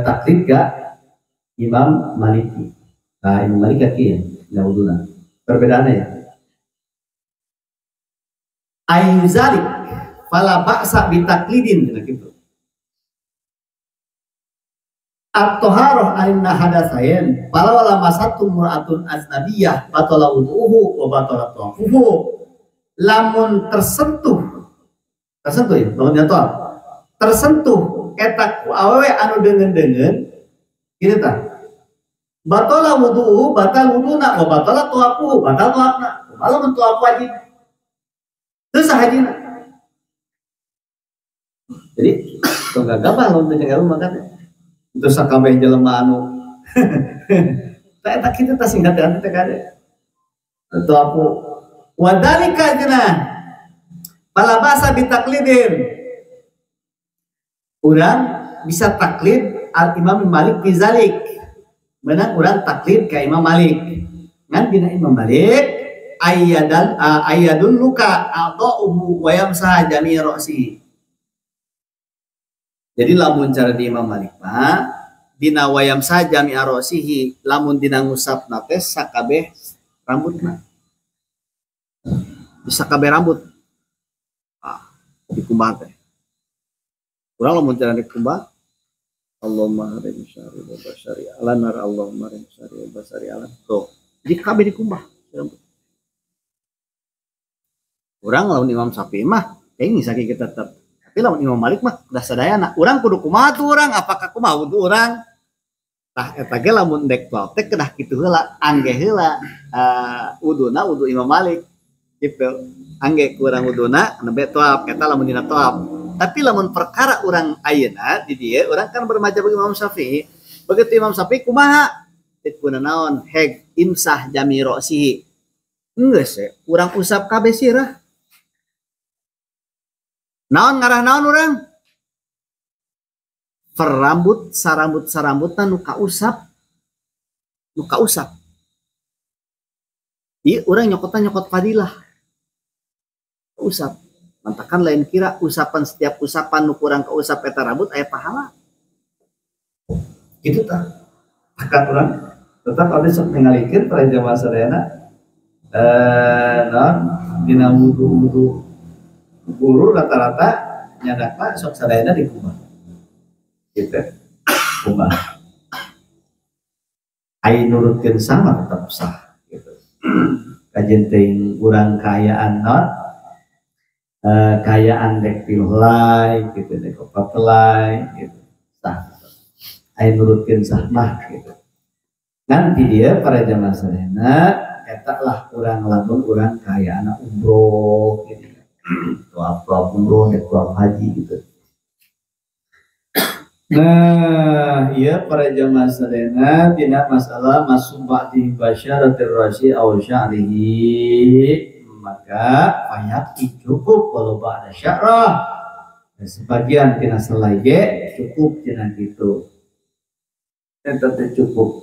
taklid ka Imam Maliki. Nah, Imam Malik kieu dina wuduna. Perbedaannya ya. Ayu zalik fala ba'sa bitaklidin gitu. At-taharah alinna hadatsain fala wala masatu mur'atun aznabiyah batala wuduhu wa batala tawafuhu. Lamun tersentuh ya, lamun nyata tersentuh eta ku awewe anu deungeun-deungeun kitu tah. Batala wuduhu batal wuduna wa batala tawafuhu batal tawafna. Lamun tawaf wajib terus hajina. Jadi tong gagabah lamun teu ilmu makan. Terus sakabeh jelema anu tah eta kitu tah singkat teh kade. Atau aku wadalika cenah fala basa bitaklidin. Urang bisa taklid al Imam Malik fi zalik. Menang urang taklid ka Imam Malik. Ngan dina Imam Malik ayyadan ayyadun luka a'dha'uhu wa yamsaha jami' ra'si. Jadi lamun cara di Imam Malik mah dina wa yamsaha jami' ra'sihi lamun dina ngusapna teh sakabeh rambutna. Sakabeh rambut. Ah, dikumbah teh. Urang lamun cara dikumbah Allahumma harim syari wa basari alanar Allahumma harim syari wa basari alan. Tuh, jadi kabeh dikumbah rambut. Urang lawan Imam Syafi'i mah kayaknya sakit kita tetap. Tapi lawan Imam Malik mah udah sadayana. Urang kudu kumaha tuh urang, apakah kumaha wudu urang? Tah eta ge lamun dek tawaf teh kedah kitu heula, angge heula wuduna wudu Imam Malik gitu. Angge kurang wuduna nembe tawaf eta lamun dina tawaf. Tapi lamun perkara urang ayeuna di dieu urang kan bermazhab Imam Syafi'i. Begitu Imam Syafi'i kumaha? Teu kuna naon heg imsah jami ra'sihi. Geus urang usap kabeh sirah. Naon ngarah naon urang? Perambut sarambut sarambutan nu kausap. Nu kausap. Ieu urang nyokotan nyokot fadilah. Usap. Mantakan lain kira usapan setiap usapan nu kurang kausap eta rambut aya pahala. Kitu tah. Takan urang tetap abdi sok ningalikeun para jamaah sadayana naon dina wudu-wudu guru rata-rata nyadakna sok sadayana dikumbah. Gitu. Kumbah. Ai nurutkeun sama tetap sah gitu. Kajen teuing urang kaayaan naon kaayaan dek pilhelai gitu dek opatelai gitu. Sah. Ai nurutkeun sah mah gitu. Nanti dia para jamaah sadayana eta lah urang lamun urang kaayaan umroh gitu. Tawaf umroh, tawaf haji gitu. Nah, iya para jamaah sadayana dina masalah masuk ba'di basyaratir rasi aw sya'rihi maka fayaqi cukup walau ba'da sya'rah. Sebagian tina selai ge cukup tina kitu. Eta teh cukup.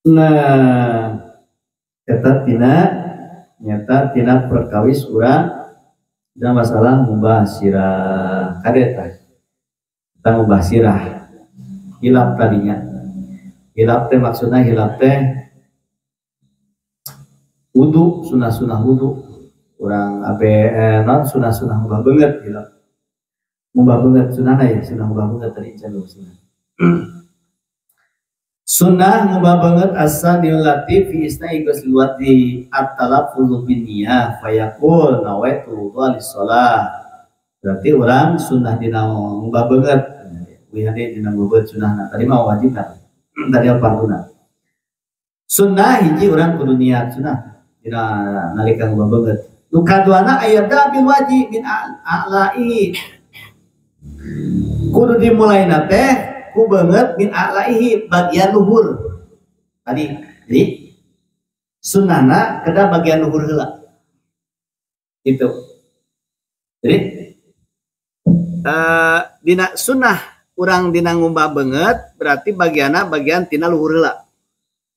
Nah, eta tina nyata tina perkawis urang dan masalah mubah sirah kadeta kita mubah sirah hilap tadinya hilap teh maksudnya hilap teh wudu sunah-sunah wudu urang abe non sunah-sunah mubah banget hilap mubah banget sunahna ya sunah mubah banget tadi can sunah. Sunnah ngubah banget asanil latif fi isna'i ghusl wadi at-talaffuzu bin niyah fayaqul nawaitu wudu'a lis-shalah. Berarti orang sunnah dina ngubah banget. Wih dina ngubah sunnahna. Tadi mah wajib kan. Tadi farduna. Sunnah hiji orang kudu niat sunnah dina nalika ngubah banget. Nu kaduana ayabda bil wajib min a'la'i. Kudu dimulaina teh ku banget min a'laihi bagian luhur tadi. Jadi sunnahna kedah bagian luhur heula gitu. Jadi dina sunnah urang dina ngumbah beungeut berarti bagianna bagian tina luhur heula.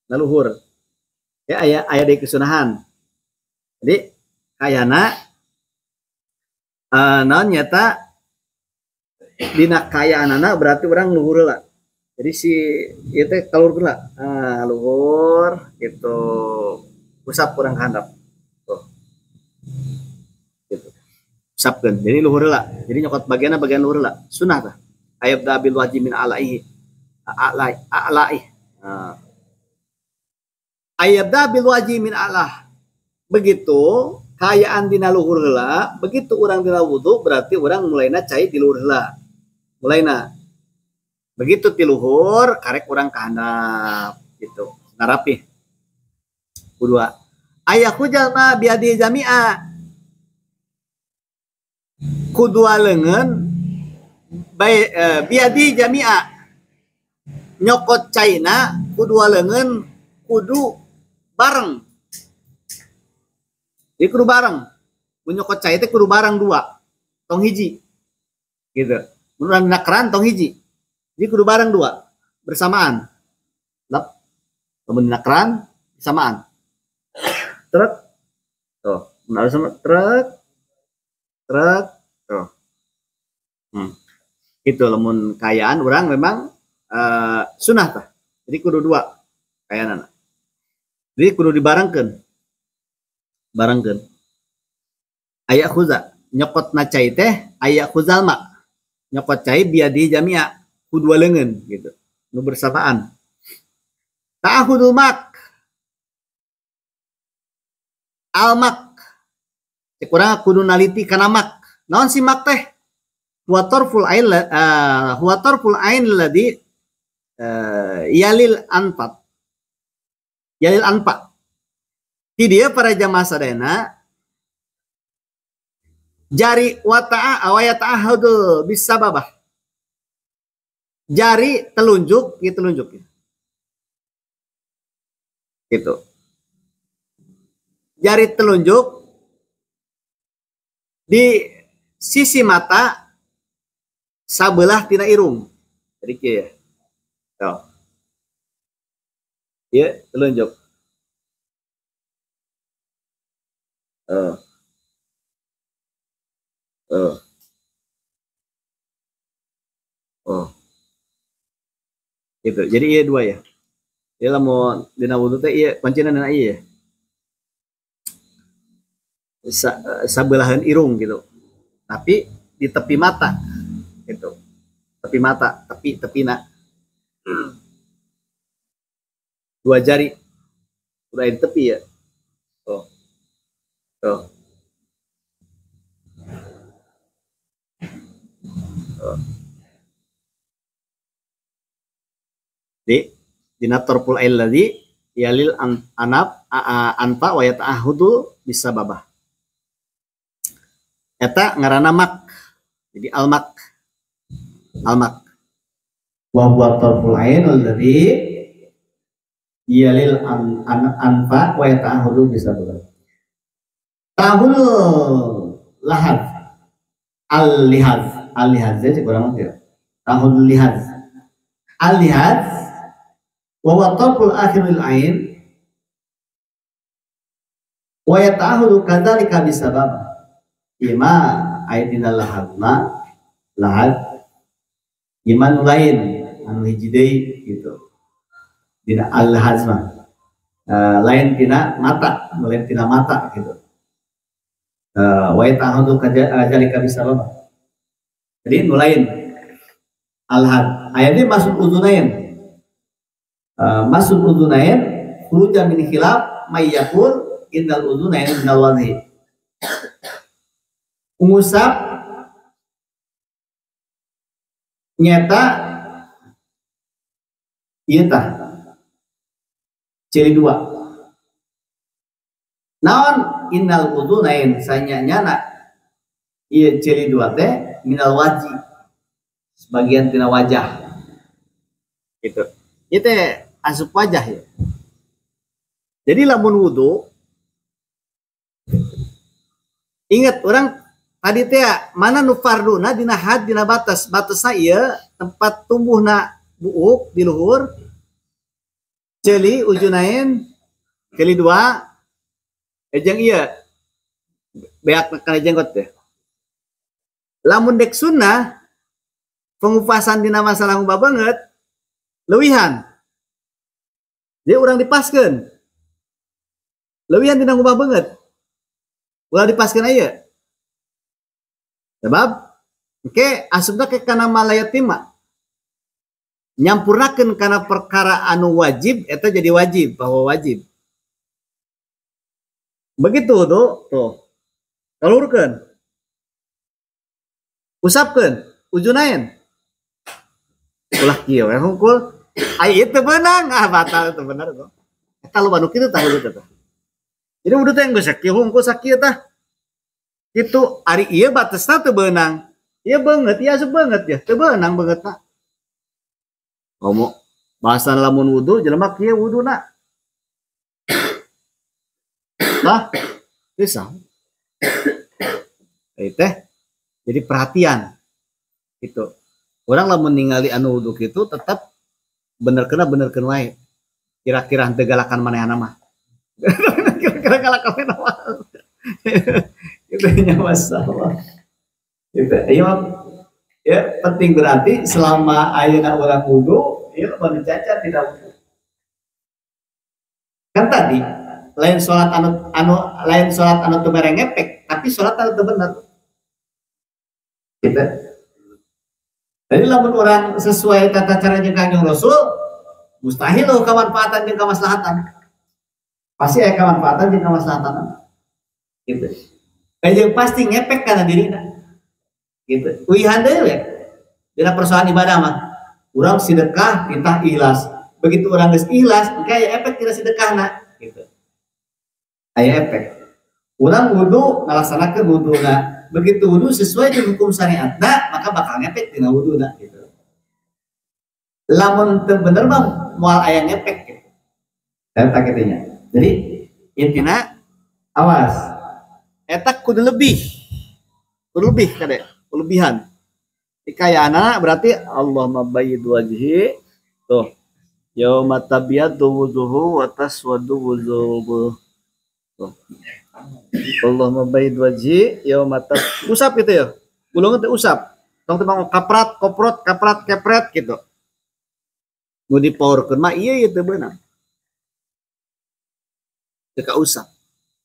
Na luhur ya aya aya deui kesunahan. Jadi kayana naon nyata dina kayaanana berarti orang luhur lah. Jadi si ieu teh kaluhur heula. Ah, luhur gitu. Usap kurang handap. Tuh. Gitu. Usapkeun. Jadi luhur heula. Jadi nyokot bagianna bagian luhur heula. Sunah tah. Ayabda bil wajib min alaihi. A'lai a'lai. Nah. Ayabda bil wajib min a'lah. Begitu kayaan dina luhur heula, begitu urang dina wudu berarti urang mulaina cai di luhur heula. Mulaina begitu ti luhur karek urang ka handap gitu. Narapih. Kedua, ayaku jalma biadi jami'a. Kudua leungeun biadi jami'a. Nyokot caina kudua leungeun kudu bareng. Jadi kudu bareng. Mun nyokot cai teh kudu bareng dua. Tong hiji. Gitu. Mun urang dina keran tong hiji. Jadi kudu bareng dua bersamaan. Lep. Mun dina keran bersamaan. Trek. Tuh, mun harus sama trek. Trek. Tuh. Gitu lamun kayaan urang memang sunah tah. Jadi kudu dua kayaanana. Jadi kudu dibarengkeun. Barengkeun. Aya khuza nyokot na cai teh aya khuzalma. Nyokot cai biadi jami'a ku dua leungeun gitu. Nu bersamaan. Ta'khudul mak. Almak. Cek urang kudu naliti kana mak. Naon si mak teh? Huwa tarful ain huwa tarful ain ladzi yalil anfat. Yalil anfa. Di dia para jamaah sadayana jari wata'a awaya ta'ahudul bisababah. Jari telunjuk, gitu telunjuk. Gitu. Jari telunjuk di sisi mata sabelah tina irung. Jadi kieu ya. Tuh. Ieu telunjuk. Oh. Gitu. Jadi iya dua ya. Ieu lamun dina wudu teh ieu kuncina dina ieu ya. Sabelahan irung gitu. Tapi di tepi mata gitu. Tepi mata, tepi tepina. Dua jari. Udah di tepi ya. Oh. Tuh. Oh. Di dina tarful ain ladzi yalil anab anfa wa yata'ahudu bisababah. Eta ngaranna mak. Jadi almak. Almak. Wa huwa tarful ain alladzi yalil anfa wa yata'ahudu bisababah. Tahul lahad al-lihaz al-lihaz cek urang mah kieu. Tahul lihaz al-lihaz wa huwa tarful akhiril ain wa yata'ahudu kadzalika bisabab. Ieu mah aya dina lahadna lahad ieu mah nu lain anu hiji deui gitu. Dina al-lihaz mah lain tina mata, lain tina mata gitu. Wa yata'ahudu kadzalika bisabab. Jadi nu lain al-had. Aya deui masuk uzunain. Masul udzunain khurujan min khilaf may yaqul innal udzunain minal wajhi. Ngusap nyata ieu tah ciri dua. Naon innal udzunain sanyanyana ieu ciri dua teh minal wajhi, sebagian tina wajah gitu. Ieu teh asup wajah ya. Jadi lamun wudu ingat orang tadi teh mana nu farduna dina had dina batas, batasna ieu tempat tumbuhna buuk di luhur ceuli ujunain ceuli dua jeung ieu beak kana jenggot teh. Lamun dek sunnah pengupasan dina masalah ngubah banget leuwihan. Jadi urang dipaskeun. Leuwihan dina ngubah banget. Ulah dipaskeun aya. Sebab engke asupna ke kana malayatima. Nyampurnakeun kana perkara anu wajib eta jadi wajib bahwa wajib. Begitu tuh, tuh. Kalurkeun. Usapkeun, ujunain. Ulah kieu we hungkul. Ai ieu teu beunang, ah batal teu bener tuh. Eta loba nu kitu tah wudu teh. Jadi wudu teh geus sakieu hungkul sakieu tah. Kitu ari ieu batesna teu beunang. Ieu beungeut, ieu asup beungeut ya, teu beunang beungeutna. Komo bahasa lamun wudu jelema kieu wuduna. Lah, bisa. Teh jadi perhatian gitu. Orang lamun ningali anu wudu kitu tetap bener kena bener keun wae. Kira-kira henteu galakan manehna mah. Kira-kira galakan manehna mah. Itu nya masalah. Gitu. Ayo ya penting berarti selama ayeuna urang wudu, ieu baru cacat tidak wudu. Kan tadi lain salat anu lain salat anu teu mere ngepek, tapi salat anu teu bener. Gitu. Jadi lamun orang sesuai tata cara jeung Kangjeng Rasul, mustahil loh kamanfaatan jeung kamaslahatan. Pasti aya kamanfaatan jeung kamaslahatan. Gitu. Jeung pasti ngepek kana dirina. Gitu. Uihan deui we. Dina persoalan ibadah mah, urang sedekah titah ikhlas. Begitu urang geus ikhlas, engke aya efek tina sedekahna gitu. Aya efek. Urang wudu ngalaksanakeun wuduna. Begitu wudu sesuai dengan hukum syariatna, maka bakal ngepek dina wuduna gitu. Lamun teu bener mah moal aya ngepek gitu. Eta kitu nya. Jadi intina awas. Eta kudu lebih. Kudu lebih kade, kelebihan. Dikayaanana berarti Allahumma bayyid wajhi tuh. Yauma tabyaddu wujuhu wa taswaddu wujuhu. Tuh. Allahumma bayyid wajhi yauma tab usap gitu ya. Ulungan teh usap. Tong teh mah kaprat, koprot, kaprat, kepret gitu. Nu dipowerkeun mah ieu ieu teu beunang. Teu kausap.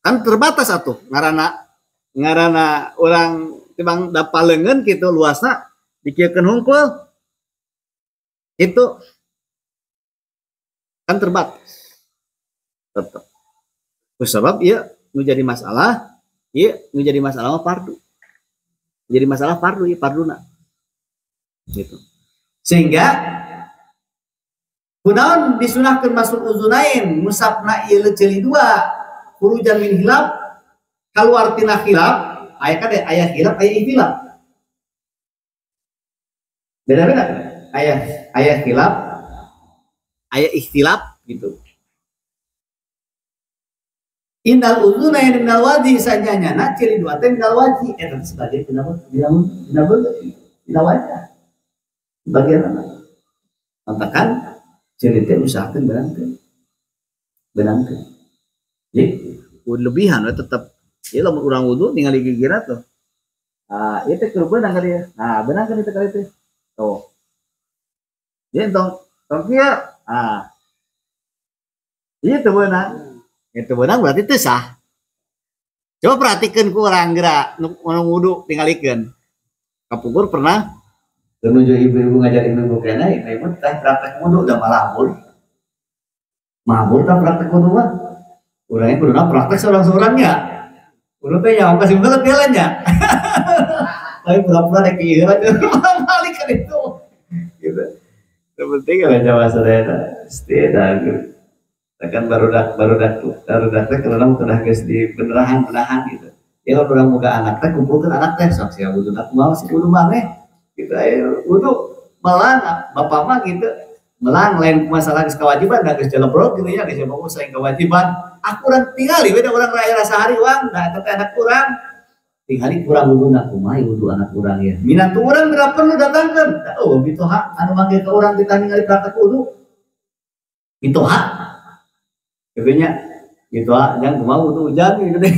Kan terbatas atuh ngaranna urang tibang dapaleungeun kitu luasna dikieukeun hungkul. Itu kan terbatas. Tetep. Sebab ieu nu jadi masalah, ieu nu jadi masalah mah fardu. Jadi masalah fardu ieu farduna. Gitu. Sehingga kunaon disunahkeun masuk uzunain musapna ieu ceuli dua khurujan min khilaf kaluar tina khilaf aya kade aya khilaf aya ikhtilaf. Beda-beda aya khilaf aya ikhtilaf gitu. Innal uzunain minal wajhi sajanyana ciri dua teh minal wajhi eta sebagai dina dina wajah. Bagian apa? Pantakan ciri teh usahakeun beunangkeun. Beunangkeun. Jadi lebihan we tetep ieu lamun urang wudu ningali gigira tuh. Ah, ieu teh keur beunang ka dieu. Nah, beunangkeun itu kali teh. Tuh. Jadi tong kieu. Ah. Ieu teu beunang. Itu beunang berarti teu sah. Coba perhatikan ku urang geura nu wudu tingalikeun. Kapungkur pernah menuju ibu-ibu ngajar ibu-ibu kena, ibu-ibu teh praktek wudu udah malahul. Mabur tah praktek wudu mah. Urangnya kuduna praktek seorang-seorangnya. Urang teh nyawa kasih banget jalannya. Tapi pura-pura rek ieu balik kan itu. Gitu. Yang penting kalau jamaah sadayana setia gitu. Kan barudak teh karena udah geus di benerahan gitu. Ya kalau urang boga anak teh kumpulkeun anak teh sok sia wudu kumaha sih wudu maneh gitu ayo wudu melang bapak mah gitu. Melang lain masalah geus kewajiban da geus jelebrok gitu ya geus bogo saing kewajiban. Aku urang tingali we da urang raya sahari uang da eta teh anak urang. Tingali kurang wuduna kumaha wudu anak urang ya. Minantu urang bila perlu datangkeun. Oh mitoha anu manggil ka urang ditah ningali praktek wudu. Mitoha. Gitu nya. Mitoha jang kumaha wudu hujan gitu deh.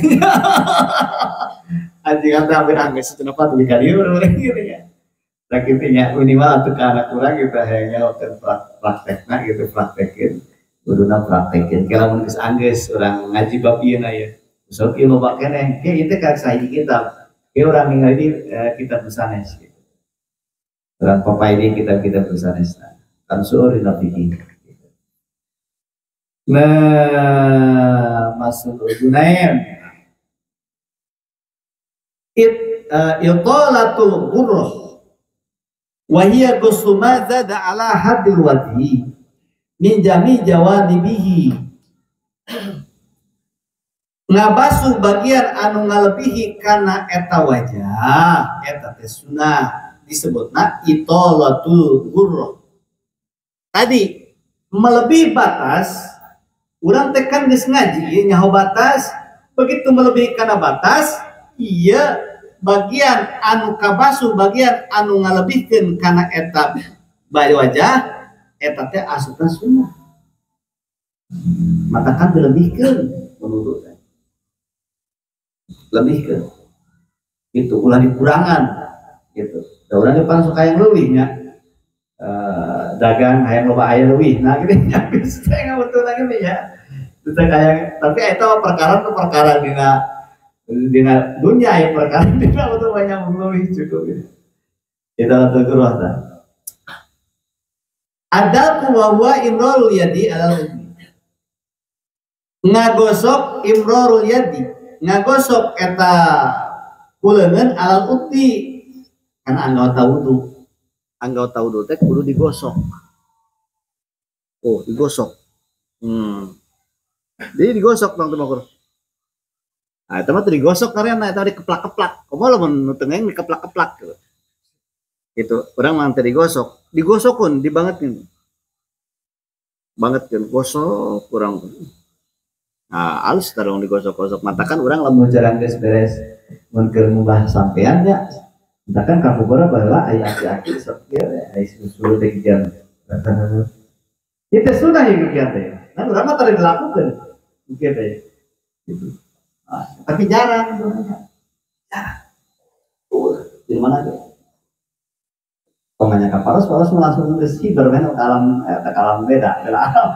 Anjing teh hampir anggeus cenah tuluy ka dieu gitu nya. Nah kitu nya minimal atuh ka anak urang gitu hayang nyahokeun praktekna gitu praktekin. Wuduna praktekin. Ke lamun geus anggeus urang ngaji bab ieu na ya. Sok ieu loba keneh, ke ieu teh ka sahiji kitab. Ke urang ningali di kitab sanes gitu. Urang papai di kitab-kitab sanes. Kan seueur dina fikih. Nah, masuk udunain. Italatul ghurrah wa hiya ghuslu ma zada ala haddil wajhi min jami jawanibihi. Ngabasuh bagian anu ngalebihi kana eta wajah eta teh sunah disebutna italatul ghurrah. Tadi melebihi batas urang teh kan geus ngaji nyaho batas, begitu melebihi kana batas ieu bagian anu kabasuh bagian anu ngalebihkeun kana eta wajah eta teh asupna sunnah. Maka kan dilebihkeun menurut lebihkeun itu ulah dikurangan gitu. Da urang ge pan suka yang leuwih nya. Dagang hayang loba aya leuwih nah gitu nya geus teh ngabetulna gitu nya. Teu hayang tapi eta perkara tu perkara dina dunia ya perkara dina betul banyak leuwih cukup gitu. Kita teguh tah. Adalku wa huwa imrarul yadi alal udhi. Ngagosok imrarul yadi, ngagosok eta kuleungeun alal udhi karena anggota wudu. Anggota wudu teh kudu digosok. Oh, digosok. Jadi digosok dong teman-teman. Nah, itu mah digosok karena eta dikeplak-keplak. Komo lamun nu teu ngeng dikeplak-keplak gitu. Gitu, urang mah teu digosok. Digosokun dibangetkeun. Bangetkeun gosok urang. Nah, alus tarong digosok-gosok matakan urang lamun jarang geus beres mun keur ngubah sampean nya. Matakan ka Bogor baheula aya aki-aki sok ieu aya susu teh jam. Itu sunah ieu kieu teh. Nah, urang mah teu dilakukeun kieu teh. Gitu. Nah, tapi jarang sebenarnya. Jarang. Di mana tuh? Pokoknya ka paros langsung geus hiber men ke alam eta alam beda, beda alam.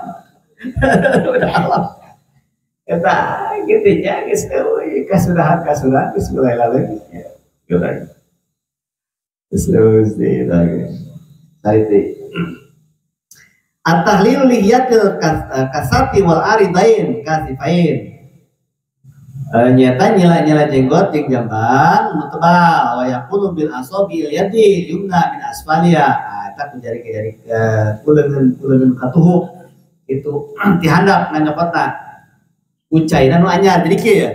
Beda alam. Eta gitu nya geus euy kasudahan geus mulai lagi ya. Gitu. Terus di lagi. Saiti. At-tahlilu lihiyatil kasati wal aridain kasifain. Nyata nyela-nyela jenggot jeung jambang nu tebal wa yaqulu bil asabi yadi yumna min asfalia. Nah, eta ku jari-jari kuleungeun katuhu itu ti handap nganyokotna. Ucaina nu anyar jadi kieu ya.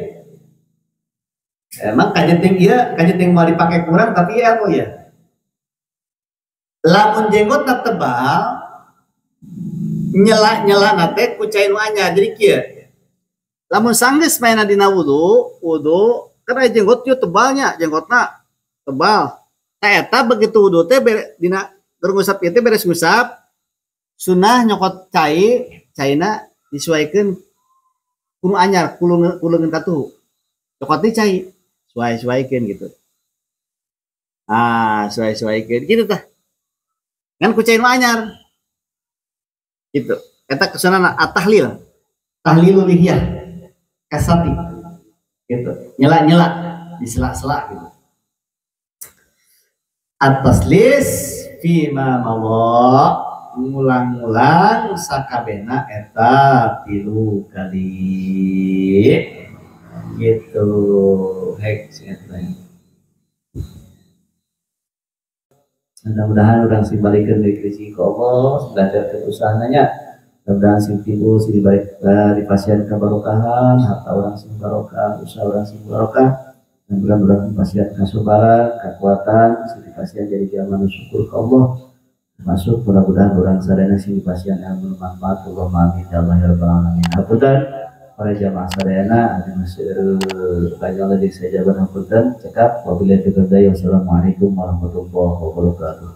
Emang kajenting ieu, kajenting mau dipake kurang tapi anu ya. Lamun jenggotna tebal nyela-nyela teh ku cai nu anyar jadi kieu. Lamun sanggeus maena dina wudu, wudu kan aya jenggot ieu tebalnya, jenggotna tebal. Tah eta begitu wudu teh dina keur ngusap ieu teh beres ngusap sunah nyokot cai, caina disuaikeun ku nu anyar kuleungeun katuhu. Cokot deui cai, suai-suaikeun gitu. Ah, suai-suaikeun kitu tah. Ngan ku cai nu anyar. Gitu. Eta kesunahna at-tahlil. Tahlilul lihiyah. Kasati gitu, nyela-nyela disela-sela gitu. At-taslis fi ma madha. Ngulang-ngulang sakabehna eta 3 kali gitu hek eta. Mudah-mudahan urang sing balikeun deui rezeki ka Allah, belajar ke usahanya. Mudah-mudahan sing timbul sing dibalik dipasihan kebarokahan, harta urang sing barokah, usaha urang sing barokah. Dan mudah-mudahan dipasihan kasabaran, kekuatan, sing dipasihan jadi jalma nu syukur ka Allah. Termasuk mudah-mudahan urang sadayana sing dipasihan ilmu manfaat. Allahumma amin ya Allah ya rabbal alamin. Hapunten para jamaah sadayana anu masih banyak lagi saya jabar hapunten cekap wabillahi taufiq wal hidayah. Wassalamualaikum warahmatullahi wabarakatuh.